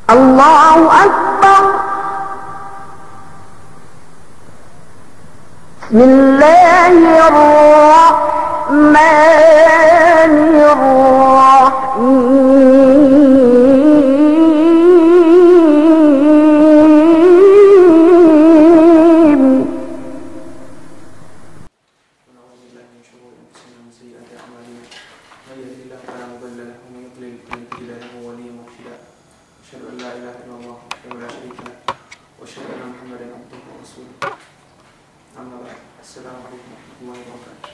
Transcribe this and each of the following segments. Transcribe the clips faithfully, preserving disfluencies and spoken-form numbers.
الله أكبر. بسم الله الرحمن الرحيم. ونعوذ بالله من شرور أنفسنا ومن سيئات أعمالنا. من يهده الله فلا مضل له، ومن يضلل فلن تجد له وليا مرشدا. أشهد أن لا إله إلا الله وحده لا شريك له، وأشهد أن محمدا عبده ورسوله. أما بعد، السلام عليكم ورحمة الله وبركاته.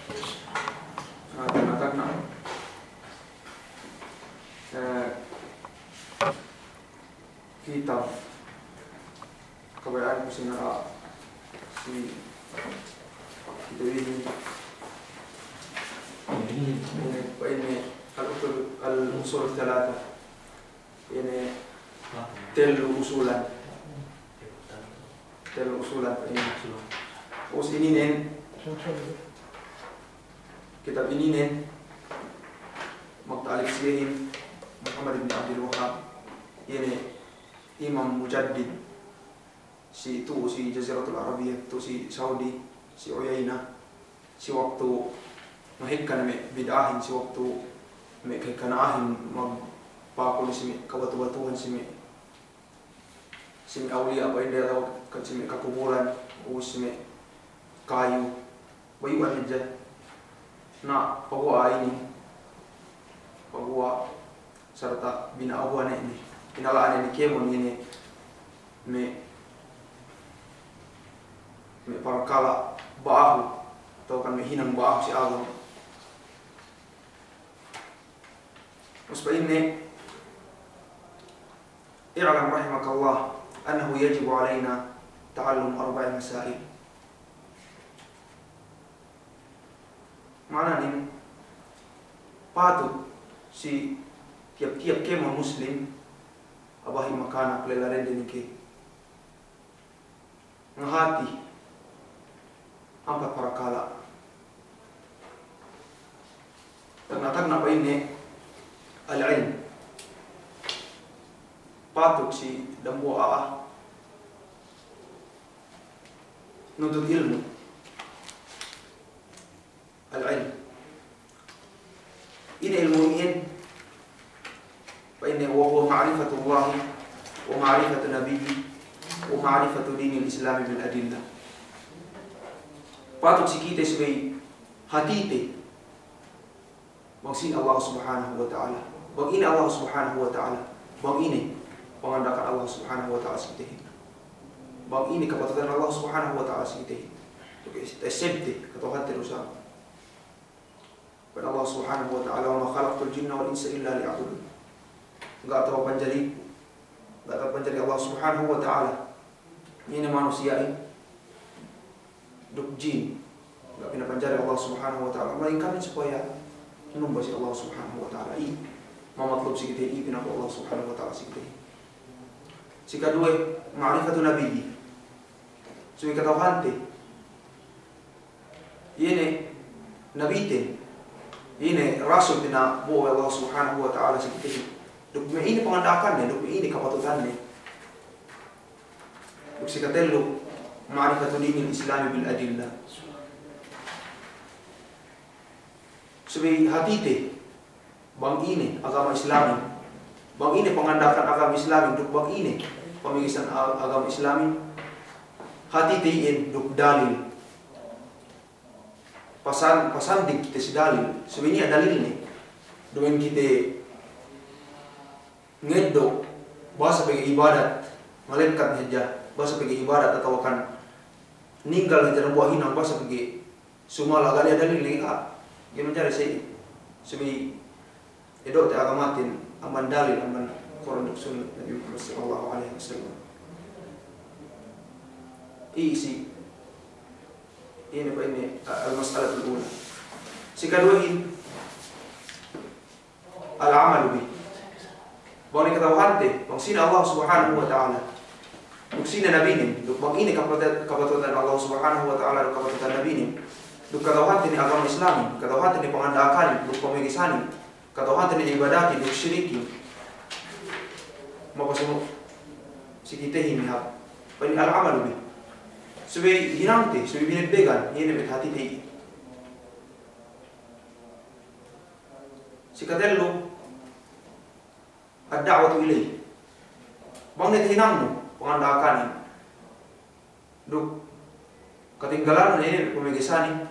Ah, tagna'-tagna'. Eh, kitab. Kabaya'anku si nara si kitab inin. Inin, pa'inne al-usul, al-usul thalatha. Inin tellu usulan. Tellu usulan, pa'inne. Ubus ininen, kitab ininen, magta'alif si iyehin Muhammad ibn Abdul Wahhab, iye ne imam mujaddid si tu'u si Jaziratul Arabiyah, tu'u si Saudi, si Uyaina, si waktu mahekka ne me' bid'ahin, si waktu me' kahekka na'ahin magpakul si me' kabatu-batuhan, si me' si me' awliya', pa'inde, atawa kan si me' kakuburan, ubus si me' kayu. Bayu'an hadja. Na, paguwa' inin, paguwa' sarta' bina'ahuhan ne inin. Inala'an ne kēmon inin me', me' parakala' ba'ahu, atawa kan me' hinang ba'ahu si agama. Ubus pa'inne, اعلم رحمك الله أنه يجب علينا تعلم أربع مسائل. Ma'ananen, patut si tiyap-tiyap kēmon muslim, abahi makanak, lella dende ne ke, ngahati ampat parakala'. Tagna'-tagna' pa'inne al-ilm. Patut si dambuwa' a'a nuntut ilmu'. Al-ilm. Ine ilmu' iyan? Pa'inne, وهو معرفة الله ومعرفة نبيه ومعرفة دين الإسلام بالأدلة. Patut si kite subey hatite bang sine Allah Subhanahu wa Ta'ala, bang ine Allah Subhanahu wa Ta'ala, bang ine panganda'akan Allah Subhanahu wa Ta'ala si kitehin, bang ine kapatutan Allah Subhanahu wa Ta'ala si kitehin. Duk ta'essebte, kata'uhante du sa. Pa'in Allah Subhanahu wa Ta'ala, وما خلقت الجن والإنس إلا ليعبدون. Ga' tapanjari, ga' tapanjari Allah Subhanahu wa Ta'ala ine manusiya'in duk jin. Ga' pinapanjari Allah Subhanahu wa Ta'ala malaingkan supaya numba si Allah Subhanahu wa Ta'ala. Iye mamatlub si kite, iye pinaku Allah Subhanahu wa Ta'ala si kite. Sikaduwe, معرفة نبيه. Subey kata'uhante ine nabiten, ine rasul pinabo'o we' Allah Subhanahu wa Ta'ala si kitehin, duk me' ine panganda'akanne, duk me' ine kapatutanne. Duk sikatellu, معرفة دين الإسلام بالأدلة. Subey hatite bang ine agama Islamin, bang ine panganda'akan agama Islamin, duk bang ine pamegesan a-, agama Islamin. Hatite iyan duk dalil. Pasan-, pasandig kite si dalil, subey niya' dalilne. Duma'in kite ngeddo' bahasa pegge' ibadat, malekkat hadja bahasa pegge' ibadat, atawa kan ninggal hadja dambuwa' hinang bahasa pegge' sumala', ga' niya' dalilne, ga'. Ga'i manjari sa iyan. Subey eddo'te agamaten amban dalil, amban Kur'an duk sunnat Nabi Muhammad sallallahu alaihi wasallam. Iye si, ine pa'inne, a-, المسألة الأولى. Sikaduwehin, العمل به. Bang ine kata'uhante bang sine Allah Subhanahu wa Ta'ala, duk sine nabinen, duk bang ine kapata-, kapatutan Allah Subhanahu wa Ta'ala duk kapatutan nabinen, duk kata'uhante ne agama Islamin, kata'uhante ne panganda'akanin duk pamegesanin, kata'uhante ne ibadatin duk sirikin. Mapasumu-, kitehin mihab. Pa'in al-amalu bih. Subey hinangte, subey binebbegan, iye ne me' hatite iye. Si katellu, ad-da'watu ilayhi. Bang ne tahinangnu, panganda'akanin. Duk katinggalan ne, pamegesanin.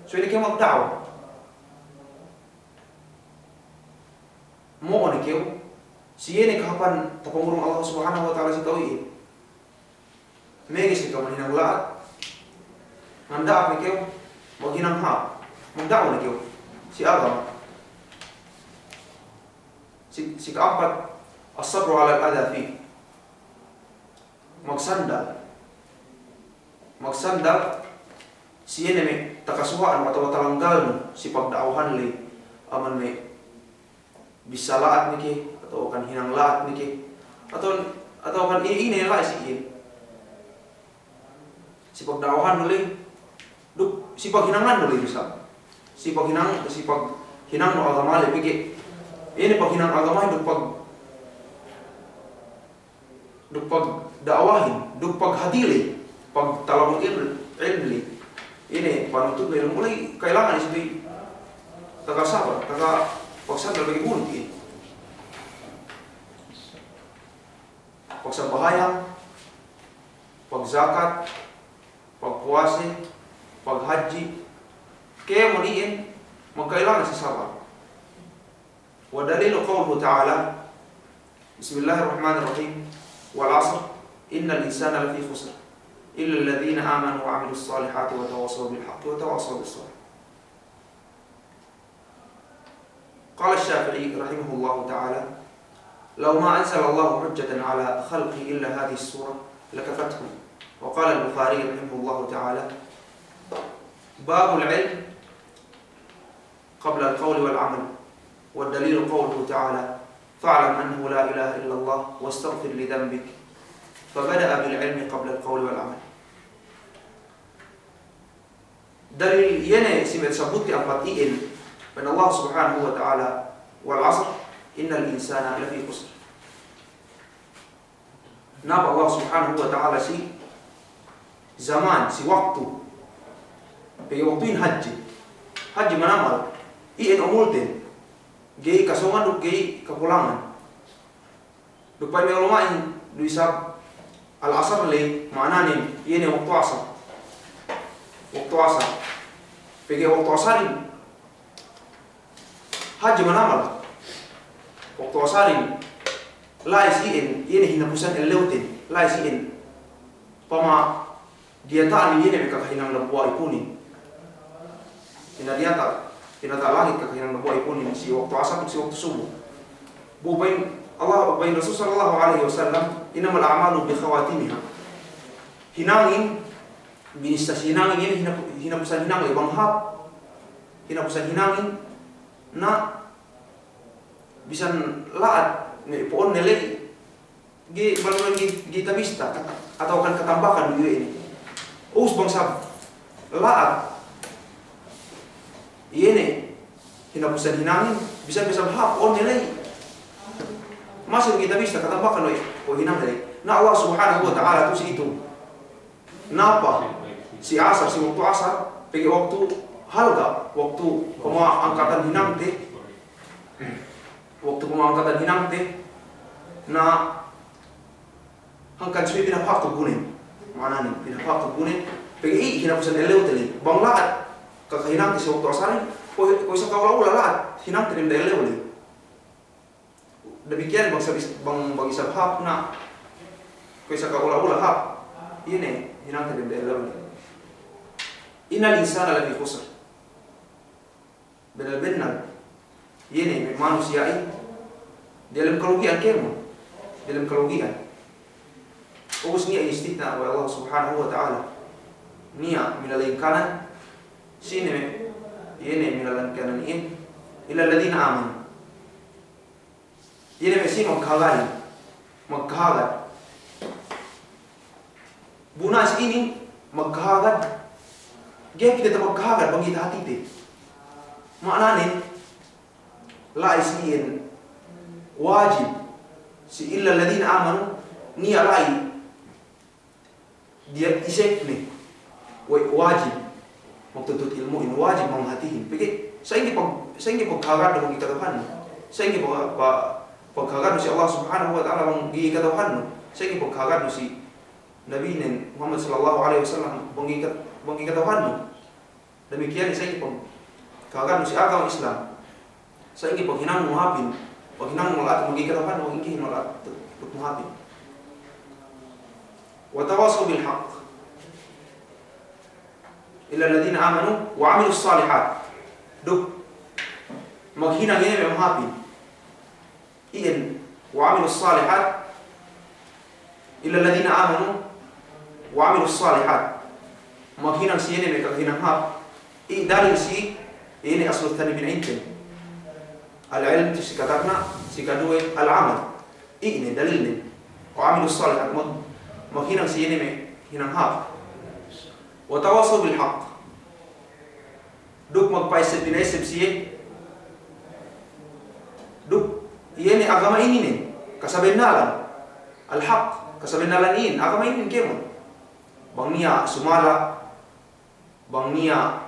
Subey ne kew magda'wa. Mo'o ne kew, si iye ne kahāpan tapangurung Allah Subhanahu wa Ta'ala si ka'u iye. Meges ne kew maghinang la'at, nganda'ak ne kew maghinang hāp, magda'wa ne kew si agama. Si, si ka'ampat, as-sabru 'alal adha fih. Magsandal. Magsandal, si iye ne me' takasuha'nu atawa talanggalnu si pagda'wahan ley, amban me' bissā la'at ne ke, atawa kan hinang la'at ne ke, atawa, atawa kan ine, ine la'i si iye. Si pagda'wahannu ley, duk si paghinangannu ley bisa. Si paghinang, si paghinangnu agama ley pegge'. Ine paghinang agama duk pag duk pagda'wahin, duk paghati ley, pagtalabun il-, ilmu ley. Ine, panuntutnu ilmu ley, kailangan isab taga sabar, taga pagsandal bagi bunti. Pagsambahayang, pagzakat, pagpuwase, paghadji', kēmon iyan, magkailangan si sabar. والدليل قوله تعالى: بسم الله الرحمن الرحيم. والعصر، إن الإنسان لفي خسر، إلا الذين آمنوا وعملوا الصالحات وتواصوا بالحق وتواصوا بالصبر. قال الشافعي رحمه الله تعالى: لو ما أنزل الله حجة على خلقه إلا هذه السورة لكفتهم. وقال البخاري رحمه الله تعالى: باب العلم قبل القول والعمل، والدليل قوله تعالى: فاعلم أنه لا إله إلا الله واستغفر لذنبك، فبدأ بالعلم قبل القول والعمل. Dalil iye ne si me' tasabbut ka'ampat iyan, pa'in Allah Subhanahu wa Ta'ala: والعصر إن الإنسان لفي خسر. Napa Allah Subhanahu wa Ta'ala si zaman, si waktu. Pegge' waktuhin hadje. Hadje manamal. Iyan umulten. Ga'i kasongan duk ga'i kakulangan. Duk pa'in me' ulama'in du isab al-asar ley ma'ananen, iye ne waktu asar. Waktu asar. Pegge' waktu asarin hadje manamal. Waktu asarin, la'i si iyan, iye ne hinapusan ellewten, la'i si iyan. Pama diyata'an iye ne me' kakahinang dambuwa' ipunin. Pinadiyata', pinadiyata' langit kakahinang dambuwa' ipunin si waktu asar, si waktu subu. Bu pa'in Allah, pa'in Rasul sallallahu alaihi wasallam: إنما الأعمال بخواتيمها. Hinangin, binissā si hinangin, iye ne hinap-, hinapusan hinang ley bang hāp. Hinapusan hinangin, na bisan la'at me' po'onne ley, ga'i baluran ga'i, ga'i tabista, kata-, atawa kan katambakan du iye inin. Ubus bang sab la'at, iye ne hinapusan hinangin, bisan, bisan hāp po'onne ley. Masi ga'i tabista, katambakan du iye, po'on hinang ley. Na Allah Subhanahu wa Ta'ala tu'u si itu. Napa si asar, si waktu asar, pegge' waktu halga', waktu pama'angkatan hinangte, waktu pama'angkatan hinangte, na hangkan subey pinahāp tu'u gunen, ma'ananen, pinahāp tu'u gunen, pegge' iye hinapusan ellewte ley, bang la'at kakahinangte si waktu asarin, kuwe', kuwe' isab ka'ula-ula la'at hinangte dem da ellew ley. Damikkiyan bang isab, bang, bang isab hāp na, kuwe' isab ka'ula-ula hāp. Iye ne hinangte dem da ellew ley. إن الإنسان لفي خسر. Bennal-bennal iye ne me' manusiya'in diyalem kalugi'an kēmon. Diyalem kalugi'an. Ubus niya' istitna' we' Allah Subhanahu wa Ta'ala. Niya' minalingkanan, sine me' iye ne minalingkanan iyan, إلا الذين آمنوا. Iye ne me' si magkahagad, magkahagad. Bu nas inin magkahagad. Ga'i kite magkahagad bang ga'i tahatite. Ma'ananen, la'i si iyan wajib si إلا الذين آمنوا, niya' la'i diya isek ne. We' wajib magtuntut ilmu'in, wajib manghatihin. Pegge' sa'ingge pag-, sa'ingge pagkahagadnu bang ga'i kata'uhannu. Sa'ingge pag-, pag-, pagkahagadnu si Allah Subhanahu wa Ta'ala bang ga'i kata'uhannu. Sa'ingge pagkahagadnu si Nabinen Muhammad sallallahu alaihi wasallam bang ga'i kat-, bang ga'i kata'uhannu. Damikkiyan sa'ingge pagkahagadnu si agama Islam. Sa'ingge paghinangnu hāpin, paghinangnu la'at bang ga'i kata'uhannu, bang ga'i hinang la'at duk hāpin. Wa tawasaw bil haqq. Illa alladhina amanu wa amilus salihat. Duk maghinang iye ne me' mahāpin. Iyan, wa amilus salihat, illa alladhina amanu wa amilus salihat. Maghinang si iye ne me' kaghinang hāp. I dalil si iye ne aslu tani bina'inten. Al-ilm, si katagna', si kaduwe al-amal. Iye ne dalilnen. Wa amilus salihat, mag-, maghinang si iye ne me' hinang hāp. Wa tawasaw bil haqq. Duk magpa'esseb-pina'esseb siye. Duk iye ne agama ininen kasabennalan. Al-haqq, kasabennalan inin, agama inin kēmon. Bang niya' sumala', bang niya'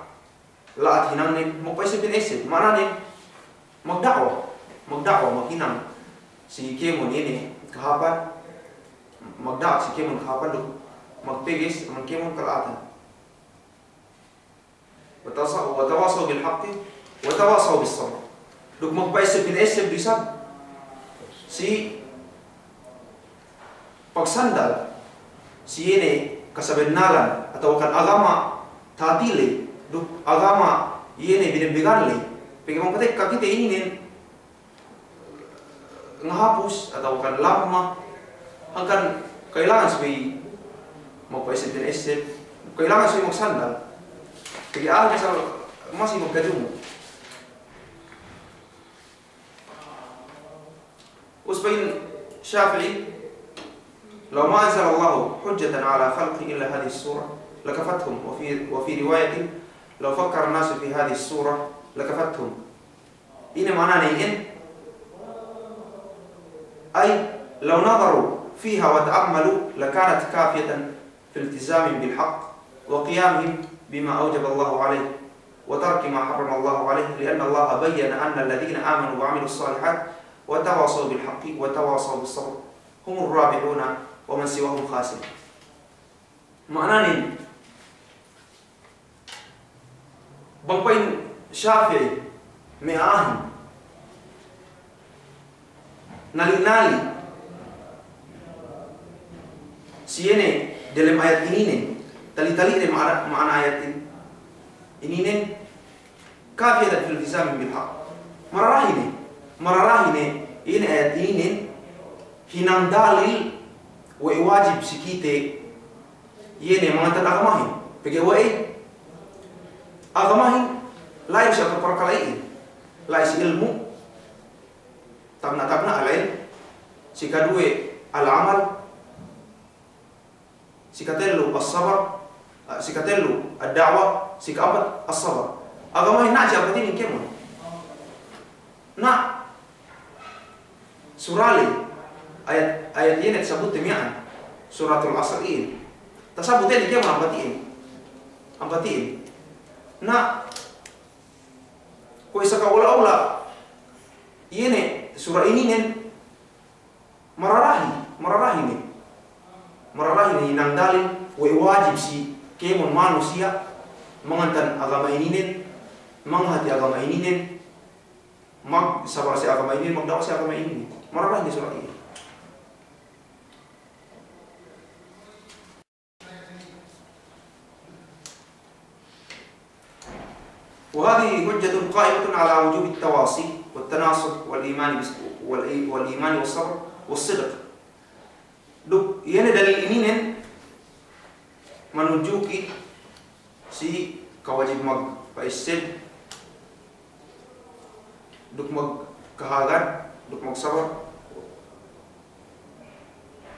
la'at hinangne, magpa'esseb-pina'esseb. Ma'ananen, magda'wa. Magda'wa, maghinang si kēmon inin kahāpan. Magda'wa si kēmon kahāpan duk magpeges amban kēmon kala'atan. Wa tawasa-, wa tawasaw bil haqqi, wa tawasaw bis sabr. Duk magpa'esseb-pina'esseb du isab si pagsandal si iye ne kasabennalan atawa kan agama tahati ley, duk agama iye ne binebbegan ley. Pegge' bang pa'inte kite ininen ngahapus atawa kan lamma, hangkan kailangan subey magpa'esseb-pina'esseb, kailangan subey magsandal. Pegge' a'a asal masi magkajumu. Us pa'in Shafi'i, لو ما أنزل الله حجة على خلقه إلا هذه السورة لكفتهم، وفي، وفي رواية لو فكر الناس في هذه السورة لكفتهم. Ine ma'anane iyan? أي لو نظروا فيها وتأملوا لكانت كافية في التزامهم بالحق وقيامهم بما أوجب الله عليه وترك ما حرم الله عليه، لأن الله بين أن الذين آمنوا وعملوا الصالحات وتواصوا بالحق وتواصوا بالصبر هم الرابحون ومن سواهم خاسر. Ma'ananen, bang pa'in Shafi'i, me' a'ahin, nali'-nali' si iye ne delem ayat ininen, tali'-tali' ne ma'ana, ma'ana ayat in-, ininen, كافية في الالتزام بالحق. Mararahi ne, mararahi ne, ine ayat ininen hinang dalil we' wajib si kite, iye ne mangantan agamahin. Pegge' we'ey? Agamahin la'i si ampat parkala' iyan. La'i si ilmu', tagna'-tagna' al-ilm, si kaduwe al-amal, si katellu as-sabar, ah, si katellu ad-da'wa, si ka'ampat as-sabar. Agamahin na' si ampat inin kēmon. Na' sura ley, ayat, ayat iyan tasabutte miya'an, Suratul Asr iyan. Tasabutte ne kēmon ampat iyan. Ampat iyan. Na' kuwe' saka ula-ula, iye ne sura ininen, Mararahi, mararahi ne. Mararahi ne hinang dalil we' wajib si kēmon manusiya' mangantan agama ininen, manghati agama ininen, magsabar si agama ininen, magda'wa si agama ininen. Mararahi ne sura inin. وهذه حجة قائمة على وجوب التواصي والتناصح والإيمان بس-، والإي-، والإيمان والصبر والصدق. Duk, iye ne dalil ininen manudjuki si kawajib magpa'esseb, duk magkahagad, duk magsabar,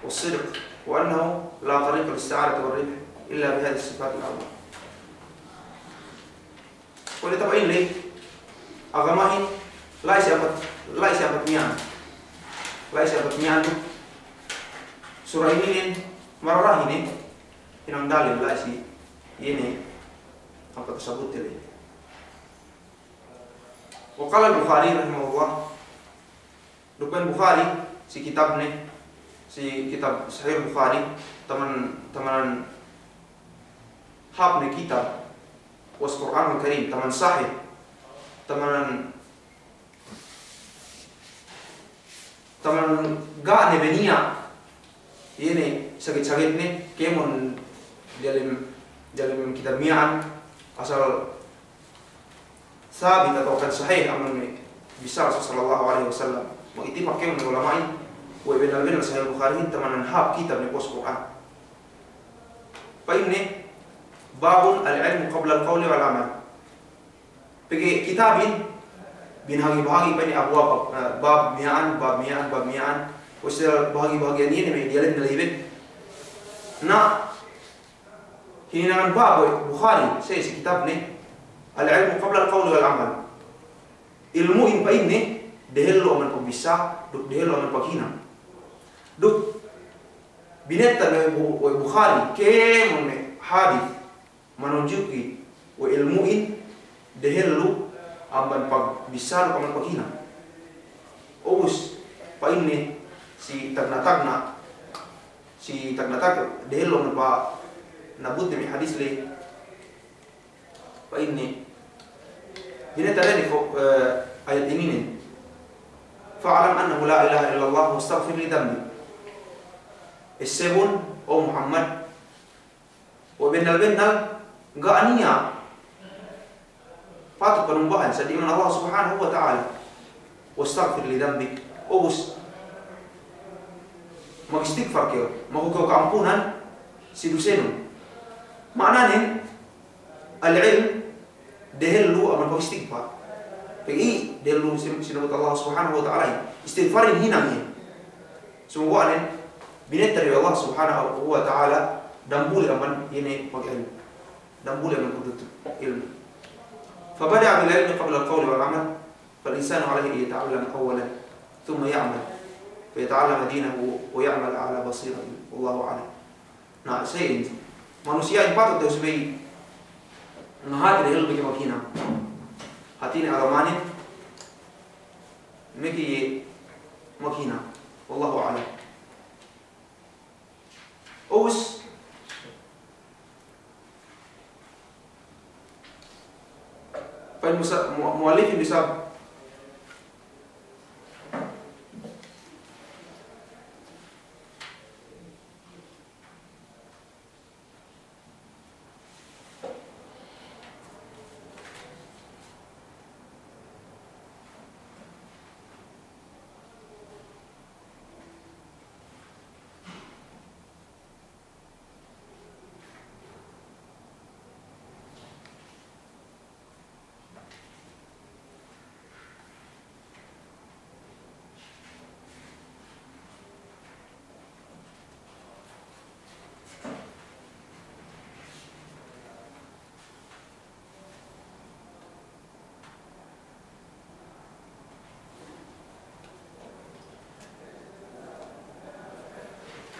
والصدق، وأنه لا طريق للسعادة والربح إلا بهذه الصفات الأربع. Kuwe' ne taba'in ley, agamahin, la'i si ampat, la'i si ampat miya'an. La'i si ampat miya'an du. Sura ininin mararahi ne, hinang dalil la'i si ine, ampa tasabut te le. Wa qala al-Bukhari rahimahullah, duk pa'in Bukhari si kitabne, si kitab Sahih Bukhari, taman, tamanan hāp ne kitab, was Qur'anul Karim, taman sahih, tamanan Taman ga' ne be niya', iye ne saget-sagetne, kēmon diyalem, diyalem kitab miya'an, asal sabit atawa kan sahih amban me' bissā Rasul sallallahu alaihi wasallam. Magittifak kēmon me' ulama'in, we' bennal-bennal Sahih Bukharihin tamanan hāp kitab ne puwas Kur'an. Pa'inne, babun al-ilmu qabla al-qawli wal amal. Pegge' kitabin, binahagi-bahagi pa'inne abwab, eh, bab miya'an, bab miya'an, bab miya'an. Usel bahagi-bahagian iye ne me' diyalem ne la'i be. Na, hininangan bab we' Bukhari, sa si kitabne, al-ilmu qabla al-qawli wal amal. Ilmu'in pa'inne, dehellu amban pagbissā, duk dehellu amban paghinang. Duk, binettan we' Bu-, we' Bukhari, kēmon me' hadis, manunjuki we' ilmu'in dehellu amban pagbissā duk amban paghinang. Ubus, pa'inne si tagna'-tagna', si tagna'-tagna' dehellu amban pa-, nabutte me' hadis le, pa'inne, binettan we' ko, eh, ayat ininin. Fa'lam annahu la ilaha illallah wastaghfir li dhanbik. Essebun, o Muhammad, we' bennal-bennal, ga' niya' patut panumbahan seddili man Allah Subhanahu wa Ta'ala. Wastaghfir li dhanbik. Ubus, magistigfar kew, maku kew ka'ampunan si dusenun. Ma'ananen, al-ilm, dehellu amban pagistigfar. Pegge' dehellu sin-, sinabut Allah Subhanahu wa Ta'ala. Istigfarin hinang iye. Sumagawa' ne, binettan we' Allah Subhanahu wa Ta'ala, dambuli amban iye ne pag-ilmu. Dambuli amban pagtuntut ilmu. Fabada'a bil ilmi qabla al-qawli wal amal, fal insanu alayhi an yata'allama awwalan, thumma ya'mal, fa yata'allama dinahu wa ya'mal ala basiratin. Wallahu a'lam. Na, sa iyan, manusiya'in patut du subey ngahati dehellu meke maghinang. Hatinen agamanen, meke iye maghinang. Wallahu a'lam. Ubus, pa'in musa-, mu-, mu'allifin bissā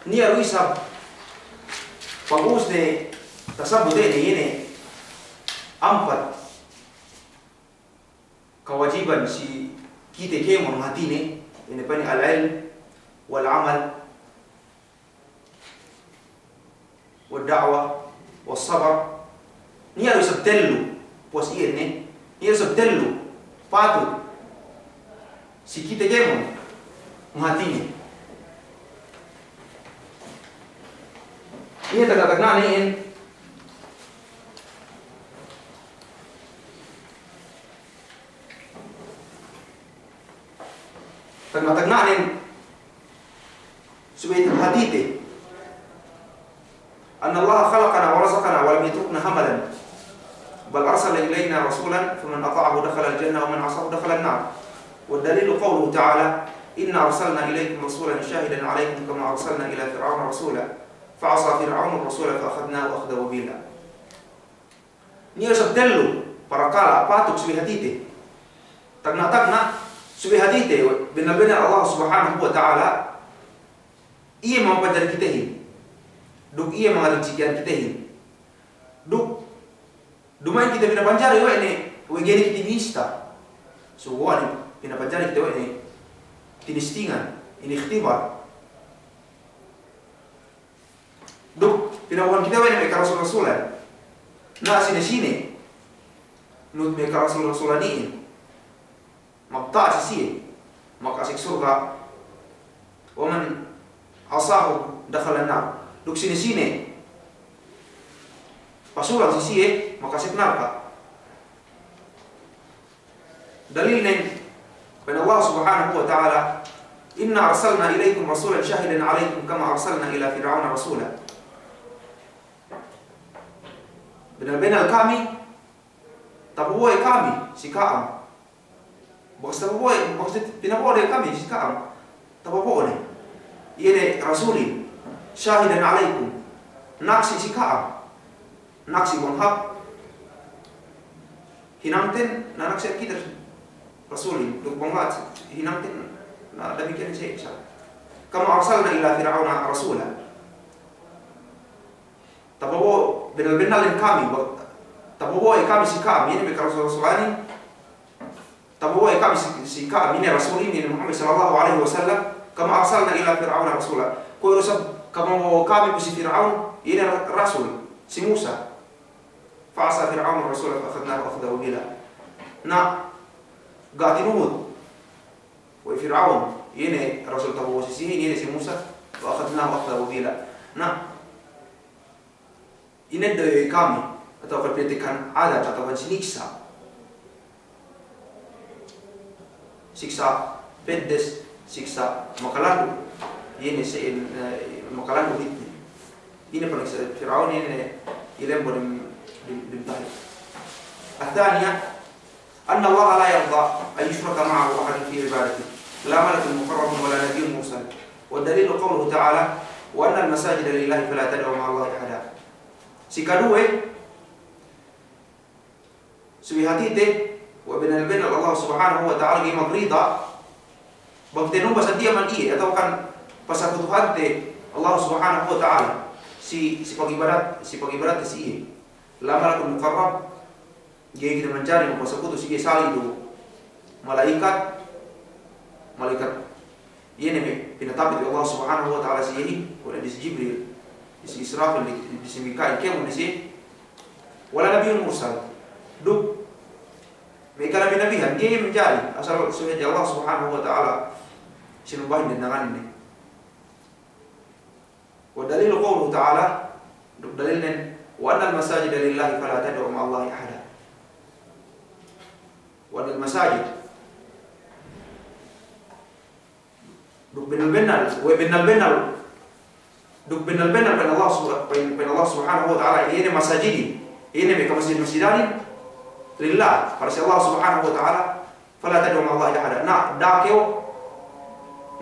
Niya' du isab, pag-ubus ne tasabut ne ine ampat kawajiban si kite kēmon hatinen, ine pa'in al-ilm wal amal, wad da'wa, was sabar. Niya' du isab tellu, puwas iyan ne, niya' du isab tellu patut si kite kēmon hatinen. Iye tagna'-tagna' ne iyan. Tagna'-tagna' ne subey hatite. أن الله خلقنا ورزقنا ولم يتركنا هملا، بل أرسل إلينا رسولا فمن أطاعه دخل الجنة ومن عصاه دخل النار. والدليل قوله تعالى: إنا أرسلنا إليكم رسولا شاهدا عليكم كما أرسلنا إلى فرعون رسولا فعصى فرعون الرسول فأخذناه أخذا وبيلا. Niya' isab tellu parakala' patut subey hatite. Tagna'-tagna' subey hatite, bennal-bennal Allah Subhanahu wa Ta'ala Iye mapanjari kitehin. Duk iye mangarijjikihan kitehin. Duk duma'in kite pinapanjari we' ne, we' ga'i ne kite binista. So, we' ne pinapanjari kite we' ne tinistingan, inikhtibar. Duk pinabo'ohan kite we' ne me' karasul-rasulan. Na sine-sine nuhut me' karasul-rasulan iyan magta'at si siye, makasek surga'. Wa man asahu dakhalan nar. Duk sine-sine pasulang si siye, makasek narka'. Dalilnen, pa'in Allah Subhanahu wa Ta'ala, "Inna arsalna ilaykum rasulan shahidan alaykum kama arsalna ila Fir'auna rasula." Bennal-bennal kami, tabo'o we' kami si ka'am. Bakas tabo'o we', bakas pinabo'o we' kami si ka'am. Tabo'o we' ne. Iye ne rasulin. Shahidan alaykum. Naksi' si ka'am. Naksi' bang hāp hinangten, na naksi' kite rasulin. Duk bang hāp hinangten, na damikkiyan si Isa. Kama arsalna ila Fir'auna rasula. Tabo'o, bennal-bennalin kami, ba-, tabo'o we' kami si ka'am, iye ne me' karasul-rasulanin, tabo'o we' kami si, si ka'am, iye ne rasulin, iye ne Muhammad sallallahu alayhi wasallam, kama arsalna ila Fir'auna rasula. Kuwe' du isab kamabo'o kami pu si Fir'aun, iye ne ra-, rasul, si Musa. Fa asa Fir'aunur rasula fa akhadnahu akhdan wabila. Na, ga' tinuhut we' Fir'aun, iye ne rasul tabo'o si siyehin, iye ne si Musa, fa akhadnahu akhdan wabila. Na, ineddo' we' kami, atawa kan pinatekkahan adab, atawa kan siniksa'. Siksa' peddes, siksa' makalandu'. Iye ne si, eh, makalandu' hātinen. Iye ne paniksa' Fir'aun, iye ne ilembo dem, dem, dem tahik. Ath-thaniya, anna Allaha la yarda an yushraka ma'ahu ahadun fi ibadatihi, la malakun muqarrabun wa la nabiyyun mursal. Wa dalilu qawluhu ta'ala, "Wa annal masajida lillahi fala tad'u ma'allahi ahada." Sikaduwe, subey hātite, we' bennal-bennal Allah Subhanahu wa Ta'ala ga'i magrida bang te numba saddiya man iye, atawa kan pasakutuhante Allah Subhanahu wa Ta'ala si, si pag'ibadat, si pag'ibadatte si iye. La malakun muqarrab, ga'i kite manjari magpasakutu si iye sali' du mala'ikat, mala'ikat iye ne me' pinatapit we' Allah Subhanahu wa Ta'ala si iyehin, kuwe' ne si Jibril, si Israfil, si Mika'il, kēmon si iye. Wala nabiyyun mursal. Duk me' kanabi-nabihan, ga'i manjari, asal subey hadja Allah Subhanahu wa Ta'ala sinumbahin dendanganne. Wa dalilu qawluhu ta'ala, duk dalilnen, "Wa annal masajida lillahi fala tad'u ma'allahi ahada." Wa annal masajid. Duk bennal-bennal, we' bennal-bennal. Duk bennal-bennal pa'in Allah subha-, pa'in, pa'in Allah Subhanahu wa Ta'ala, iye ne masajidin, iye ne me' kamasjid-masjidanin, lillah, para si Allah Subhanahu wa Ta'ala, fala tad'u ma'allahi ahada. Na, da'a kew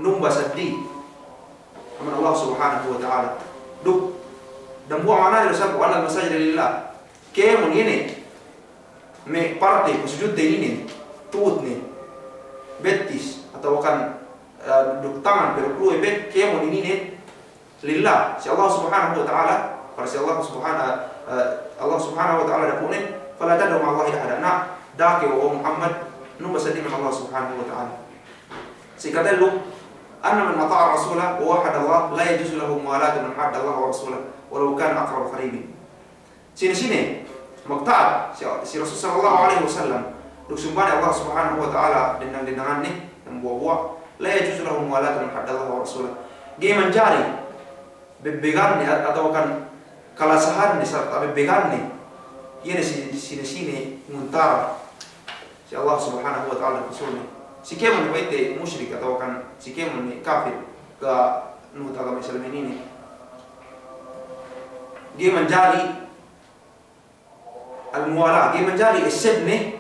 numba saddi amban Allah Subhanahu wa Ta'ala. Duk, dambuwa' ma'anane du isab, "Wa annal masajida lillah." Kēmon ine me' parte pasujudte inin, tu'utne, bettis, atawa kan, eh, duk tangan, pe duk luwe pe, kēmon inin lillah, si Allah Subhanahu wa Ta'ala, para si Allah Subhana-, eh, Allah Subhanahu wa Ta'ala dapu'nen, fala tad'u ma'allahi ahada. Na, da'a kew, o Muhammad, numba saddi amban Allah Subhanahu wa Ta'ala. Sikatellu, anna man ata'ar rasula wa wahhada Allah, la yajuzu lahu muwalatu man hadda Allah wa rasulahu, walau kana aqraba qaribin. Sine-sine magta'at si, si Rasul sallallahu alaihi wasallam, duk sumba ne Allah Subhanahu wa Ta'ala dendang-dendanganne, dambuwa'-buwa', la yajuzu lahu muwalatu man hadda Allah wa rasulahu. Ga'i manjari bebbeganne, atawa kan kalasahanne sarta' bebbeganne, iye ne si, sine-sine nguntara si Allah Subhanahu wa Ta'ala duk Rasulne. Si kēmon ne pa'inte mushrik atawa kan si kēmon ne kafir, ga' nuhut agama Islam inin. Ga'i manjari al-muwala, ga'i manjari essebne,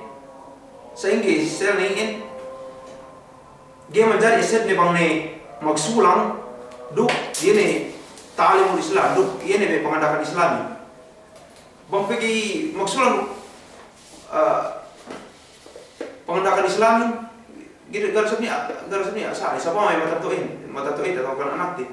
sa'ingge essebne iyan, ga'i manjari essebne bang ne magsulang, duk iye ne ta'limul Islam, duk iye ne me' panganda'akan Islamin. Bang pegge' magsulang, eh, panganda'akan Islamin, ga'i du isab niya', ga'i du isab niya' sa', isab me' matato'ahin, matato'ahinte atawa kan anakte.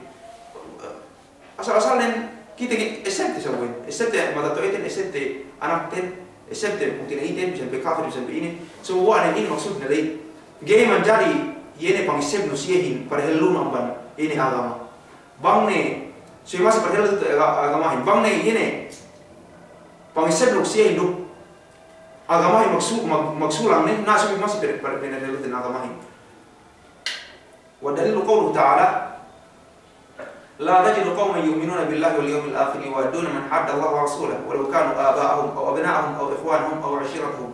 Asal-asalnen kite gi-, essebte saguwen. Essebte matato'aten, essebte anakten, essebte pungtina'iten, bisan pe kafir, bisan pe ine. So, wa ne inin maksudne ley. Ga'i manjari iye ne pangessebnu siyehin, parhellunu amban ine agama. Bang ne, so masi parhellu tu aga-, agamahin. Bang ne iye ne pangessebnu siyehin duk agamahin magsu-, mag-, magsulang ne, na so masi per-, per-, parhelluten agamahin. والدليل قوله تعالى: لا تجد قوما يؤمنون بالله واليوم الآخر يوادون من حاد الله ورسوله ولو كانوا آباءهم أو أبناءهم أو إخوانهم أو عشيرتهم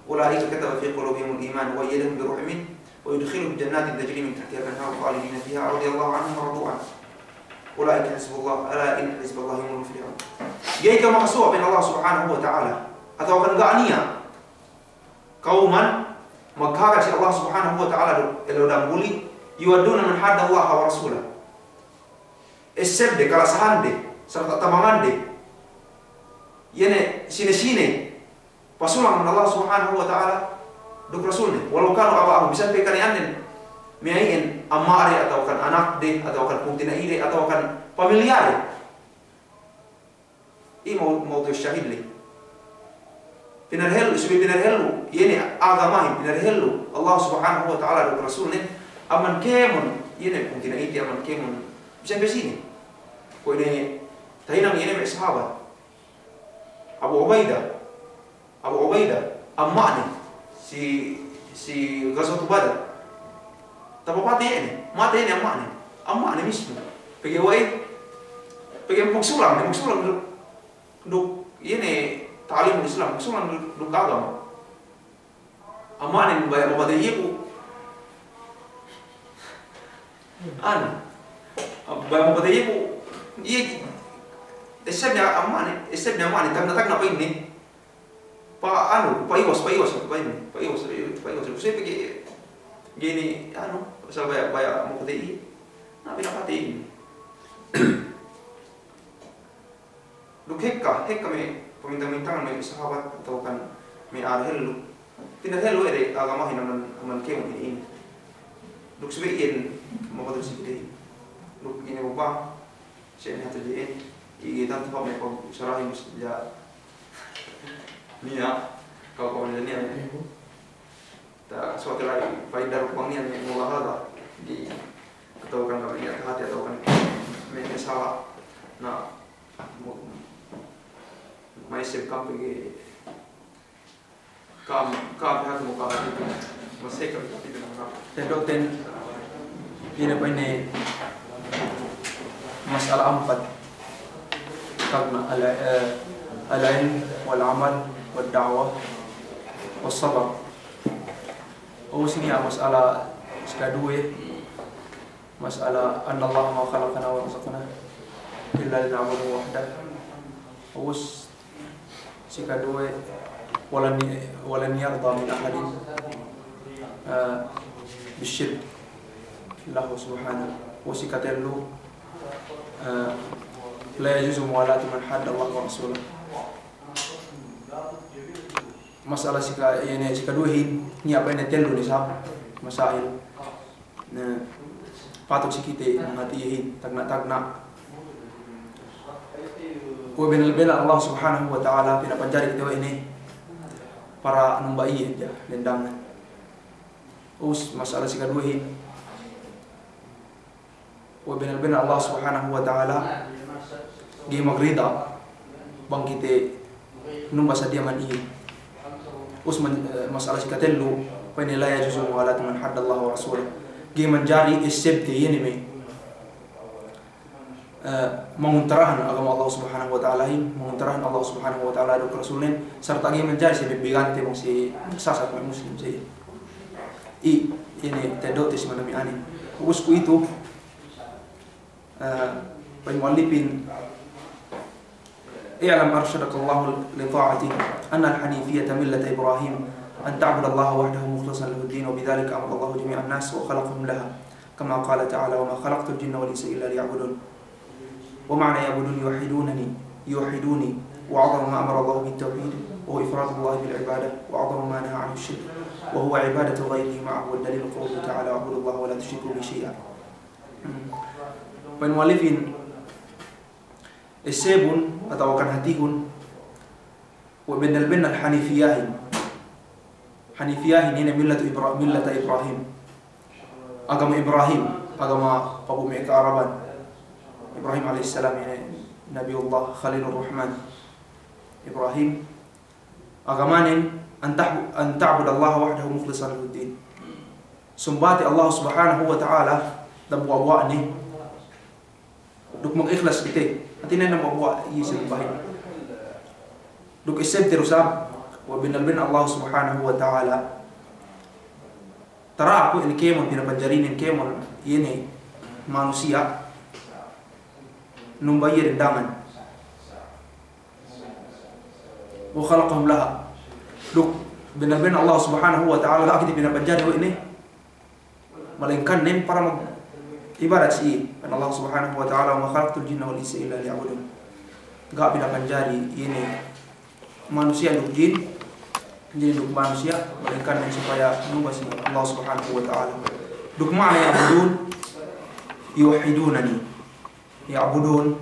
أولئك كتب في قلوبهم الإيمان وأيدهم بروح منه ويدخلهم جنات تجري من تحتها الأنهار خالدين فيها رضي الله عنهم ورضوا عنه أولئك حزب الله ألا إن حزب الله هم المفلحون. Ga'i ka'u makasuwa' pa'in Allah Subhanahu wa Ta'ala, atawa kan ga' niya' kawman maghagad si Allah Subhanahu wa Ta'ala duk ellew dambuli, يوادون من حاد الله ورسوله. Essebde, kalasahande, sarta' tabangande, iye ne sine-sine pasulang Allah Subhanahu wa Ta'ala duk Rasulne. ولو كانوا آباءهم, bisan pe kaniyanen me' a'i'in, amma'de, atawa kan anakde, atawa kan pungtina'ide, atawa kan pamilyade. Iye mau-, mawdu'us syahid ley. Pinarhellu, subey pinarhellu iye ne agamahin, pinarhellu Allah Subhanahu wa Ta'ala duk Rasulnen, amban kēmon, iye ne pungtina'ite, amban kēmon, bisan pe sine. Kuwe' ne tahinang iye ne me' sahabat. Abu Ubaidah, Abu Ubaidah, amma'ne, si, si Ghazwatu Badr. Tapapatey iye ne, matey iye ne amma'ne. Amma'ne mismu. Pegge' we'ey, pegge' magsulang ne, magsulang duk, duk, iye ne ta'limul Islam, magsulang duk, duk agama. Amma'nen baya' mapatey iye ku. Anu, baya' mapatey iye ku. Iye, essebne amma'ne, essebne amma'ne, tagna'-tagna' pa'inne. Pa anu, pa'iwas, pa'iwas, pa'inne. Pa'iwas, pa'iwas. Kuwe' pegge' ga'i ne, anu, asal baya', baya' mapatey iye. Na pinapatey iye. Duk hekka, hekka me' pamintang-mintangan me' sahabat atawa kan me' a'a dehellu. Pinarhellu we' de agamahin amban, amban kēmon inin. Duk subey iyan mapatey si kite. Duk ine baba, siye ne hatu je'en, iye tantu hap me' pagsarahin bis ja. Niya', ka'u, ka'u niya' ne. Ta suwate la'i fayda duk bang niya' me' mulahada. Di, atawa kan kami niya' tahati atawa kan me', me' sala. Na, Mu-, ma'esseb kam pegge' kam, kam pihak mu kam itu. Ma'esseb kam itu. Tedoten, ine pa'inne, mas'ala ampat. Tagna' al-, eh, al-ilm wal amal wad da'wah was sabar. Ubus niya' mas'ala sikaduwe. Mas'ala annallaha ma khalaqana wa razaqana illa lina'budahu wahdah. Ubus sikaduwe, walan, walan yarda min ahadin, eh, bisyirk lahu subhanahu. Ubus sikatellu, eh, la yajuzu muwalatu man haddallaha wa rasulahu. Mas'ala sika-, iye ne sikaduwehin, niya' pa'inne tellu ne isab masail. Na, patut si kite manghātihin, tagna'-tagna'. Kuwe' benal-benal Allah Subhanahu wa Ta'ala pinapanjari kite we' ne para numba iye hadja, lendangan. Ubus, mas'ala sikaduwehin. Kuwe' benal-benal Allah Subhanahu wa Ta'ala ga'i magrida bang kite numba sadiya man iye. Ubus man, eh, mas'ala sikatellu, pa'inne la yajuzu muwalatu man haddallaha wa rasulahu. Ga'i manjari essebte iye ne me', eh, manguntarahan agama Allah Subhanahu wa Ta'alahin, manguntarahan Allah Subhanahu wa Ta'ala duk Rasulnen, sarta' ga'i manjari si bebegante bang si sasat me' muslim siye. I, ine tedote si manabi ane. Ubus kuwe'itu, eh, pa'in mu'allifin, اعلم أرشدك الله لطاعته أن الحنيفية ملة إبراهيم أن تعبد الله وحده مخلصا له الدين وبذلك أمر الله جميع الناس وخلقهم لها كما قال تعالى وما خلقت الجن والإنس إلا ليعبدون. ومعنى يعبدون يوحدونني، يوحدوني، وأعظم ما أمر الله بالتوحيد وهو إفراد الله بالعبادة، وأعظم ما نهى عنه الشرك وهو عبادة غيره معه، والدليل قوله تعالى: واعبدوا الله ولا تشركوا به شيئا. Pa'in mu'allifin, essebun atawa kan hatihun we' bennal-bennal Hanifiyahin. Hanifiyahin ine millatu Ibra-, millata Ibrahim. Agama Ibrahim, agama pabu me' ka'araban. Ibrahim alayhis salam ine Nabiyullah Khalilur Rahman. Ibrahim, agamanen an ta'bu-, an ta'budallaha wahdahu mukhlishan lahuddin. Sumbate Allah Subhanahu wa Ta'ala dambuwa'-buwa'ne. Duk mag'ikhlas kite. Hātinen dambuwa'-buwa' iye sinumbahin. Duk essebte du isab we' bennal-bennal Allah Subhanahu wa Ta'ala. Tara aku inin kēmon pinapanjarinen kēmon iye ne manusiya' numba iye dendangan. Wa khalaqahum laha. Duk bennal-bennal Allah Subhanahu wa Ta'ala ga' kite pinapanjari we' ne, malaingkan nen para mag-ibadat si iye. Pa'in Allah Subhanahu wa Ta'ala, "Wa ma khalaqtul jinna wal insa illa liya'budun." Ga' pinapanjari iye ne manusiya' duk jin, jin duk manusiya', malaingkan nen supaya numba si Allah Subhanahu wa Ta'ala. Duk ma'ana ya'budun, yuwahhidunani. Ya'budun,